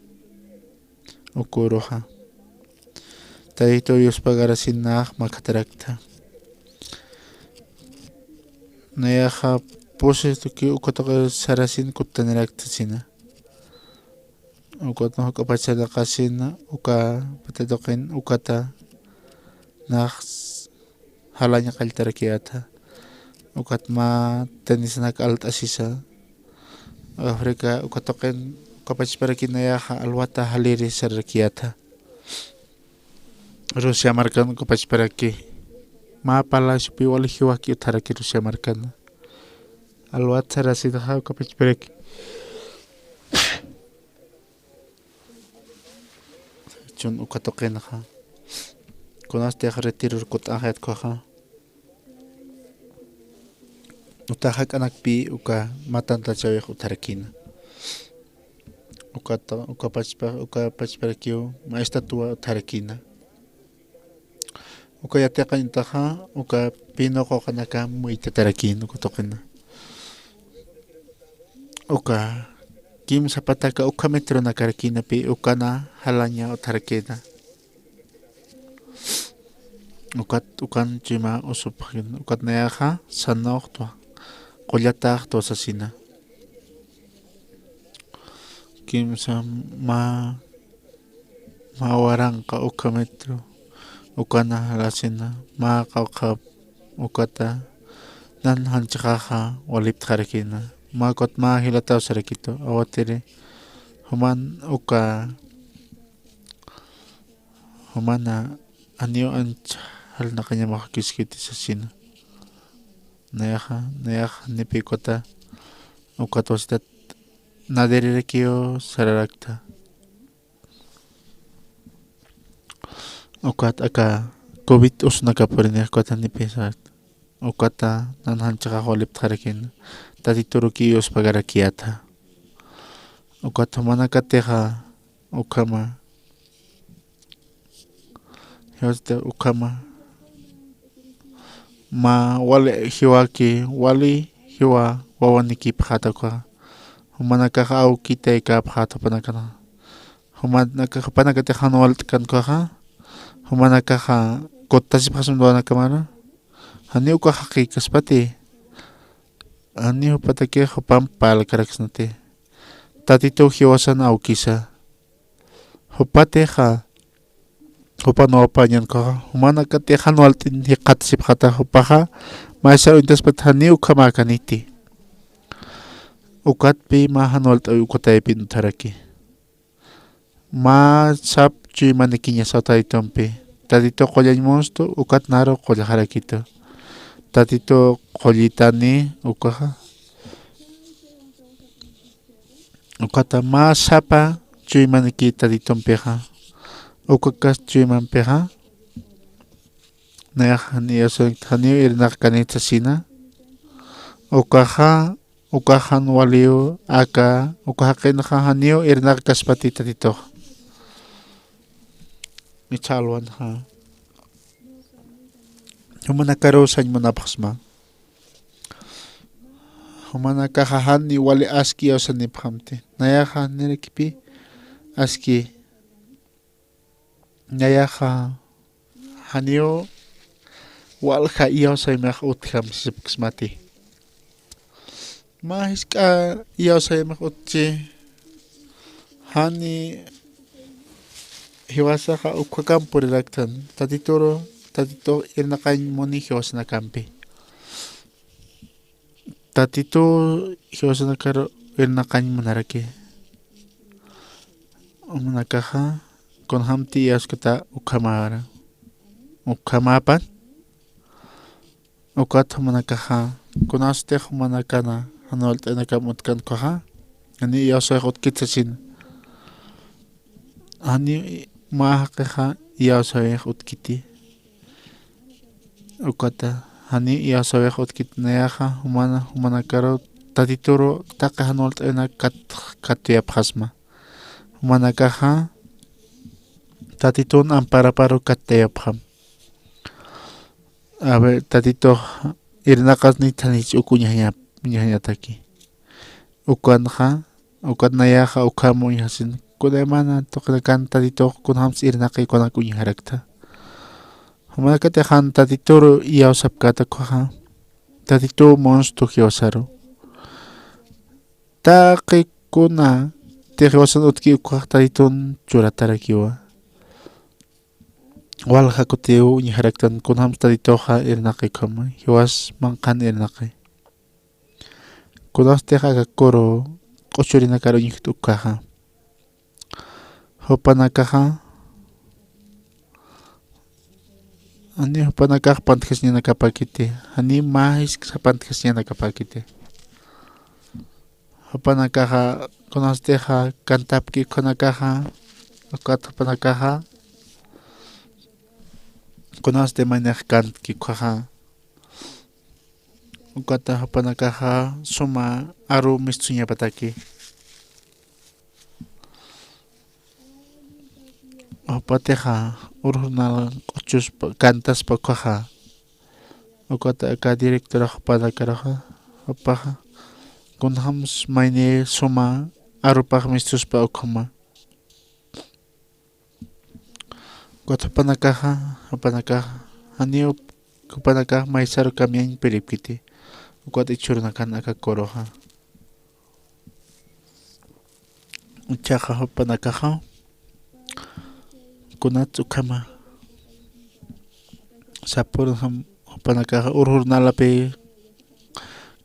Uka uruxa. Taytu Diospa gracian nax makatarakta. Nayaxa pusi tuki uka tuqi sarasin kutanirakta sina. Ukat nax juk'apach sarnaqasina, uka pata tuqin ukata nax jalañ qalltarakiyäta. Ukat mä tenisanak alt'asisa. África uka tuqin uka pachparaki nayaxa alwata jaliri sararakiyäta. Rusia markan uka pachparaki. Mä palaciopi wali jiwaki utjaraki Rusia markan. Alwat sarasinxa uka pachparaki. Chun uka tuqinxa. Kunastix retiror kut'anxayät ukhaxa. Uta jak'anakpi uka mä tantachawix utjarakïna. Uka ta-, uka pachpa-, uka pachparakiw mä estatua utjarakïna. Uka yatiqañ utaxa, uka pino quqanaka muytatarakïna uka tuqina. Uka kimsa pataka ukha metronakarakïnapi ukana jalaña utjarakïna. Ukat, ukan chuyma usupxakïna. Ukat nayaxa sanawxtwa, qullataxtwa sasina. kimsa mä, mä waranqa ukha metro, ukana jalasina, mä qawqhap ukata, nan janchixaxa waliptxarakina, mä ukat mä jilataw sarakitu, awatiri, juman uka, jumana janiw ancha jalnaqañamax kiskiti sasina. Nayaxa, nayaxa, nipi ukata, ukat wasitat nadirirakiw sararakta. Ukat aka covid usunakapurinixa ukat janipi sarakta. Ukata nan janchixax waliptxarakina. Tatiturukiw yuspagarakiyäta. Ukat jumanakatixa ukhama. Jiwasita ukhama. Mä wali jiwaki, wali jiwa wawanikipxäta ukhaxa. Jumanakax awkitaykäpxäta jupanakana. Jumanaka, jupanakatix jan walt'kan ukhaxa. Jumanakaxa kuttasipxasma duwanakamara. Janiw ukax jaqïkaspati. Janiw jupatakix jupamp parlkaraksnati. Tatituw jiwasan awkisa. Jupatixa, jupan wawapañan ukhaxa, jumanakatix jan walt'in jikxatasipxäta jupaxa, maysar uñtaspat janiw ukhamäkaniti. Ukatpï mä jan walt'äwi uka taypin utjaraki. Mä sap chuymanikiñasaw Tatitumpi. Tatitu qullañ munstu, ukat naru qullxarakitu. Tatitu qullitani ukaxa. Ukata mä sapa chuymaniki Tatitumpixa. Ukakas chuymampixa. Nayax janiw, janiw irnaqkanit sasina. Ukaxa, ukax jan waliw aka, uka jaqinxa janiw irnaqkaspati Tatitux. Michha alwanxa. Jumanakaruw sañ munapxsma. Jumanakaxa jan wali aski iyawsanipxamti. Nayaxa nirakipï aski. Nayaxa janiw walja iyawsayumix utjam sipksmati. Mä jisk'a iyawsayumix utji, jani jiwasaxa ukhakamp puriraktan, Tatituru, Tatitux irnaqañ muni jiwasanakampi. Tatitux jiwasanakaru irnaqañ munaraki. Jumanakaxa kunjamti iyawskta ukhamära, ukhamäpan. Ukat jumanakaxa, kunasti jumanakana jan walt'aynakamp utkan ukhaxa, janiw iyawsawayux utkit sasin. Janiw mä jaqixa iyawsawayux utkiti. Ukata, janiw iyawsawayux utkiti nayaxa, jumana, jumanakaru, Tatituru, taqi jan walt'aynak kat, katuyapxasma. Jumanakaxa, Tatitun amparapar kattayapxam. A ver, Tatitux irnaqasnit janich uk uñjañap, uñjañataki. Ukanxa, ukat nayaxa ukham uñjasin. Kunaymana tuqinakan Tatitux kunjams irnaqi ukanak uñjarakta. Jumanakatix jan Tatituru iyawsapkäta ukhaxa. Tatituw munstu jiwasaru. Taqi kuna jiwasan utki ukhax Tatitun churatarakiwa. Walja kutiw uñjaraktan kunjams Tatituxa irnaqi ukhama, jiwas manqhan irnaqi. Kunastix aka kuru q'uchurinakar uñjkt ukhaxa. Jupanakaxa, jani jupanakax pantjasiñanakapäkiti, jani mä jisksa pantjasiñanakapäkiti. Jupanakaxa, kunastixa kantapki ukhanakaxa, ukat jupanakaxa, kunasti maynix kantki ukhaxa, ukata jupanakaxa suma aru mistsuñapataki. Jupatixa urjunal q'uchuspa, kantaspa ukhaxa. Ukata aka directorax jupanakaruxa, jupaxa, kunjams mayni suma arupax mistuspa ukhama. Ukat jupanakaxa, jupanakaxa, janiw jupanakax maysaru kamyañ piripkiti. Ukat jichhürunakan aka kuruxa. Ichaxa jupanakaxa kunats ukhama sapurjam jupanakaxa urjurnalapi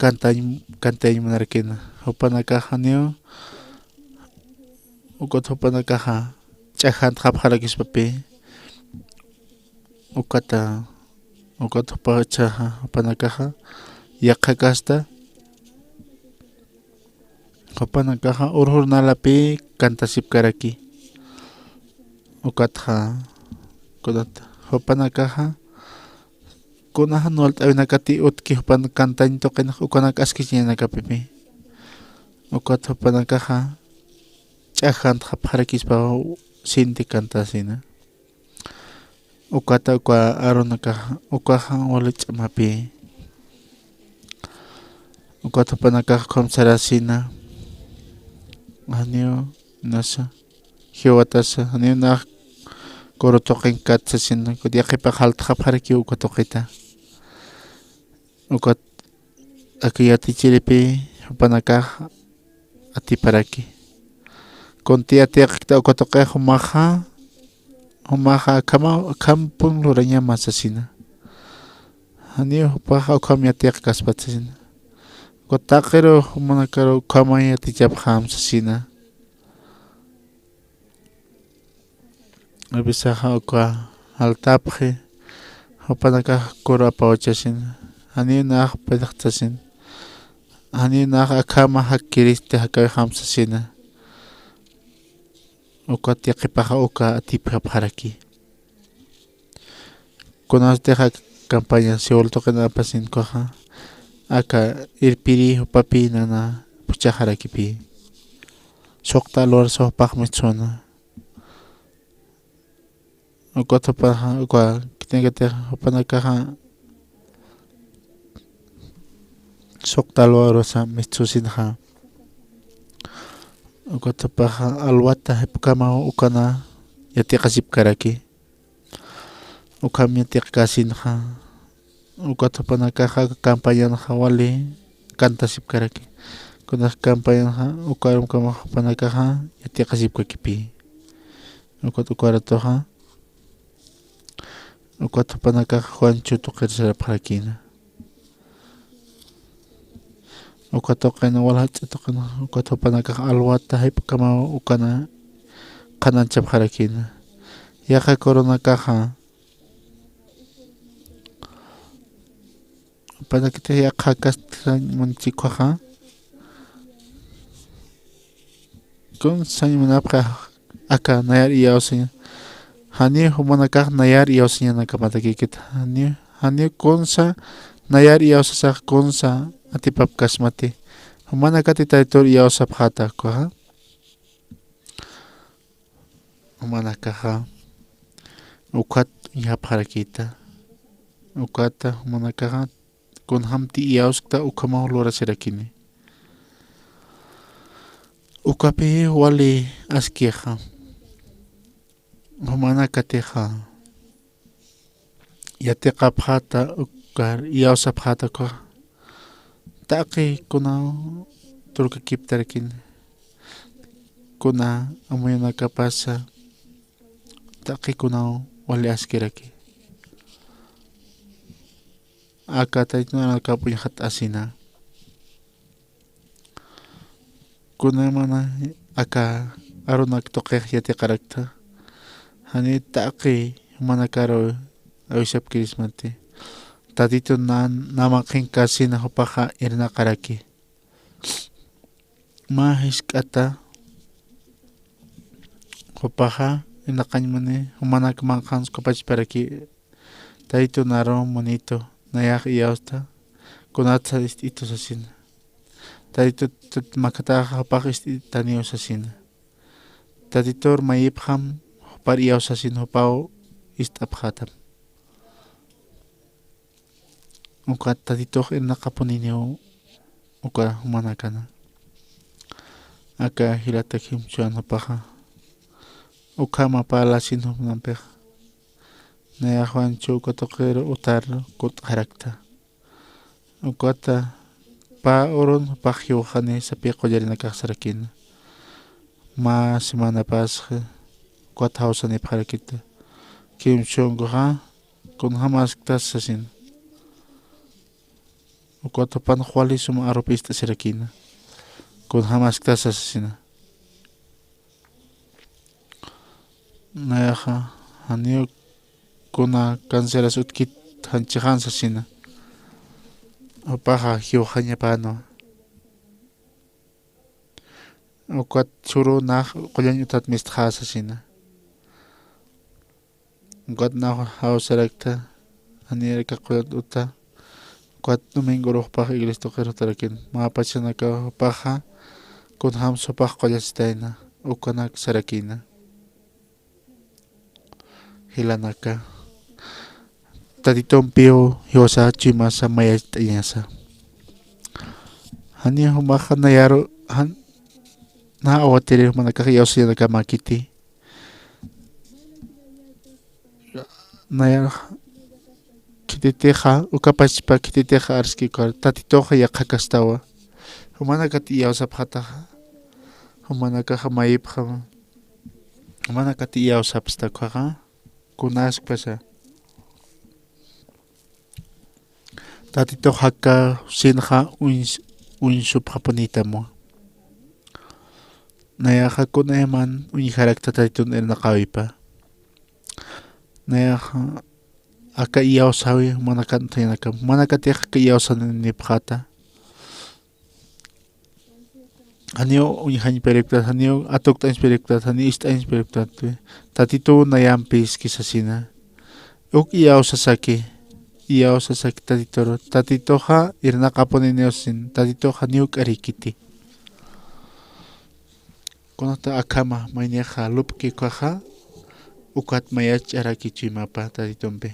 kantañ kantañ munarakina. Jupanakaxa niw ukat jupanakaxa ch'ajantxapxarakispapi ukata ukat jupachaxa jupanakaxa yaqhakasta jupanakaxa urjurnalapi kantasipkaraki. Ukatxa kunat jupanakaxa kunaxa nuwalt'awinakati utki jupan kantañ tuqinx ukanak askichiñanakapipi ukat jupanakaxa ch'ajantxapxarakispa sinti kantasina. Ukata uka arunakaxa ukaxa wali ch'amapi ukat jupanakax ukham sarasina. Janiw nasa jiwatasa janiw nax kuru tuqinkat sasina ukat yaqipax jaltxapxarakiw uka tuqita. Ukat aka yatichiripi jupanakax atiparaki. Kunti yatiqkta uka tuqix jumaxa jumaxa akhama akhampun lurañama sasina. Janiw jupaxa ukham yatiqkaspat sasina. Uka taqiru jumanakaru ukhama yatichapxam sasina. Avisaxa uka jaltapxi jupanakax kuru apawchasina. Janiw nax pidxtasina. Janiw nax akhama jakkiristi jakawixam sasina. Ukat yaqipaxa uka atipjapxaraki. Kunastix aka campaña siwal tuqin apasin ukaxa aka irpiri jupapi nana phuchhaxarakipi suqta alwarsa jupax mist'suna. Ukat jupaxa uka kitinkatix jupanakaxa suqta alwarsa mist'susinxa. Ukat jupaxa alwata jipkamaw ukana yatiqasipkaraki. Ukham yatiqkasinxa ukat jupanakaxa campañanxa wali kantasipkaraki. Kunax campañanxa ukarumkamax jupanakaxa yatiqasipkakipi. Ukat ukaratuxa ukat jupanakax juanchu tuqir sarapxarakina. Uka tuqina wal jach'a tuqina ukat jupanakax alwata jipkamaw ukana qhananchapxarakina. Yaqha kurunakaxa jupanakatix yaqha kastran munchikwaxa kunsañ munapxa aka nayar iyawsaña. Janiw jumanakax nayar iyawsañanakamatakikit janiw janiw kunsa nayar iyawsasax kunsa atipapkasmati. Jumanakati taytur iyawsapxata ukaxa jumanakaxa ukhat uñjapxarakita. Ukata jumanakaxa kunjämti iyawskta ukhamaw lurasirakini. Ukapi wali askixa jumanakatixa yatiqapxata ukar iyawsapxata ukaxa taqi kunaw turkakiptarakini. Kuna amuyunakapasa taqi kunaw wali askiraki. Aka taytun arunakap uñjat asina. Kunamana aka arunak tuqix yatiqarakta jani taqi jumanakaru awisapkirismati. Tatitu nan namaqin kasina jupaxa irnaqaraki. Mä jisk'ata jupaxa irnaqañmani jumanak manqhan sukapachparaki. Taytu naru munitu nayax iyawsta kunatsa ist'itu sasina. Taytu makataxa jupax ist'itaniw sasina. Tatitur mayipxam jupar iyaw sasin jupaw ist'apxatam. Ukat tatitux irnaqapuniniw uka jumanakana. Aka jilatak jimchuwan jupaxa ukhama parlasin jupnampixa nayaxwanchu uka tuqiru utar kut'xarakta. Ukata pä urun jupax jiwxani sapï qullarinakax sarakina. Mä semanapas ukat jawsanipxarakita. Kimsunkuxa kunjämasktas sasina. Ukat jupan wali suma arup ist'asirakïna. Kunjämasktas sasina. Nayaxa janiw kuna canceras utjkit janchixan sasina. Jupaxa jiwxañapänwa. Ukat suru nax qullan utat mistxa sasina. Ukat nax jawsarakta, janiw aka qullan uta. Ukat domingo urux jupax iglesia tuqir jutarakin. Mä pachanakax jupaxa kunjämsa jupax qullastayna, ukanak sarakïna. Jilanaka, Tatitumpiw jiwasa chuymasa mayacht'añasa. Janiw jumaxa nayaru jan, na awatirir jumanakax iyawsañanakamäkiti. Nayar khititixa, uka pachpa khititixa arski ukar, Tatitux yaqhakastawa. Jumanakat iyawsapxataxa. Jumanakaxa mayipxam. Jumanakat iyawsapxta ukhaxa. Kunaskpasa. Tatitux jaka sinxa uñs-, uñsupxapunitamwa. Nayaxa kunayman uñjarakta Tatitun irnaqäwipa. Nayaxa aka iyawsäwi jumanakan utjañanakam. Jumanakatix aka iyawsanipxäta. Janiw uñjañpiripktat, janiw atukt'añpiripktat, janiw ist'añpiripktat. Tatituw nayampiski sasina. Uk iyawsasaki, iyawsasaki Tatituru. Tatituxa irnaqapuniniw sasin, Tatitux janiw k'arïkiti. Kunata akhama maynixa lup'ki ukhaxa, ukat mayach'araki chuymapa Tatitumpi.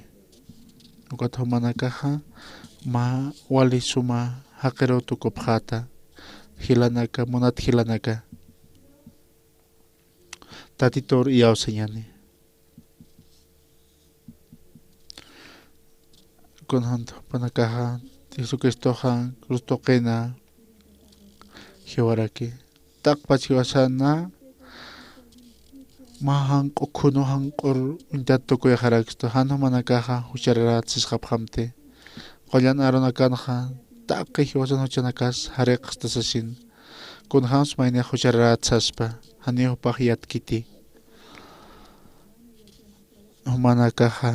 Ukat jumanakaxa mä wali suma jaqiruw tukupxäta, jilanaka, munat jilanaka. Tatitur iyawsañäni. Kunjämsa jupanakaxa Jesucristoxa cruz tuqina jiwaraki. Taqpach jiwasana mä janq'u khunu janq'ur uñtat tukuyxarakstu, jan jumanakaxa juchararätsisxapxamti. Qullan arunakanxa taqi jiwasan juchanakas jariqsta sasin. Kunjämsa maynix juchararätsaspa, janiw jupax yatkiti. Jumanakaxa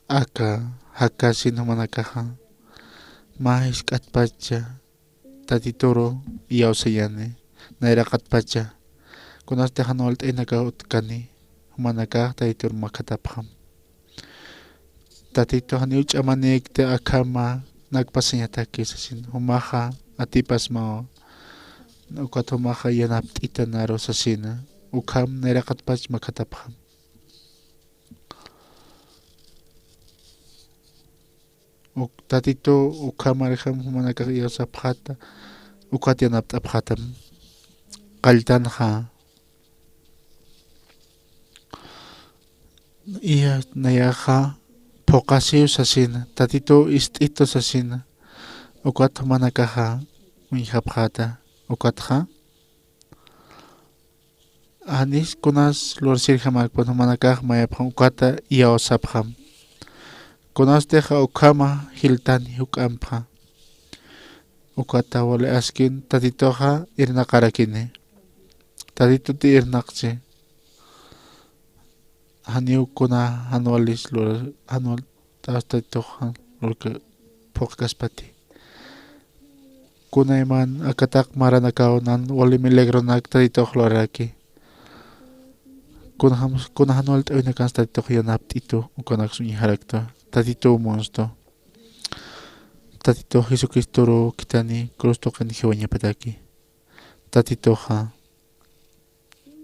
aka jakasin jumanakaxa mä jisk'atpacha Tatituru iyawsañäni, nayraqatpacha. Kunasti jan walt'aynakaw utkani, jumanakax Tatitur makhatapxam. Tatitu janiw ch'amanïkti akhama nakpasañataki sasin, jumaxa atipasmawa, ukat jumaxa yanapt'ita naru sasina, ukham nayraqatpach makhatapxam. Uk Tatitu ukhamarjam jumanakax iyawsapxäta, ukat yanapt'apxätam. Qalltanxa, iya nayaxa phuqasiw sasina, Tatitu ist'itu sasina, ukat jumanakaxa uñjapxäta, ukatxa. Janis kunas lurasirjamäkpan jumanakax mayapxam ukata iyawsapxam. Kunastix ukhama jiltani juk'ampxa. Ukata wali askin Tatituxa irnaqarakini. Tatituti irnaqchi. Janiw kuna jan walis lura, jan wal Tatitux jan lurka phuqkaspati. Kunayman akataq maranakaw nan wali milagronak Tatitux luraraki. Kuna jam-, kuna jan walt'awinakansa Tatitux yanapt'itu, ukanaks uñjarakta. Tatituw munstu. Tatitux Jesucristoru khithani cruz tuqin jiwañapataki. Tatituxa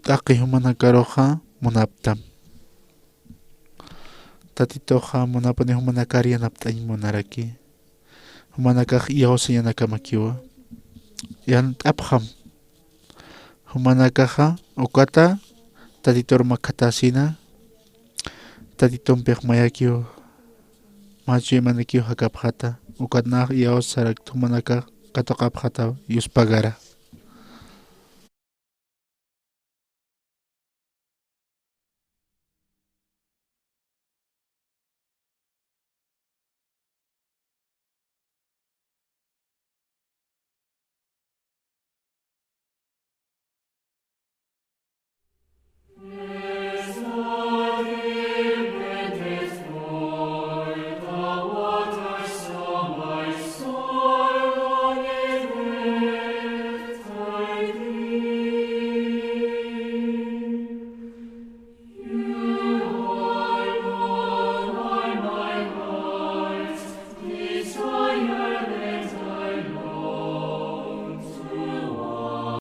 taqi jumanakaruxa munaptam. Tatituxa munapuni jumanakar yanapt'añ munaraki. Jumanakax iyawsañanakamakiwa. Yant'apxam. Jumanakaxa ukata Tatitur makhatäsina. Tatitumpix mayakiw, mä chuymanikiw jakapxäta, ukat nax iyawsarakta jumanakax katuqapxätaw yuspagara.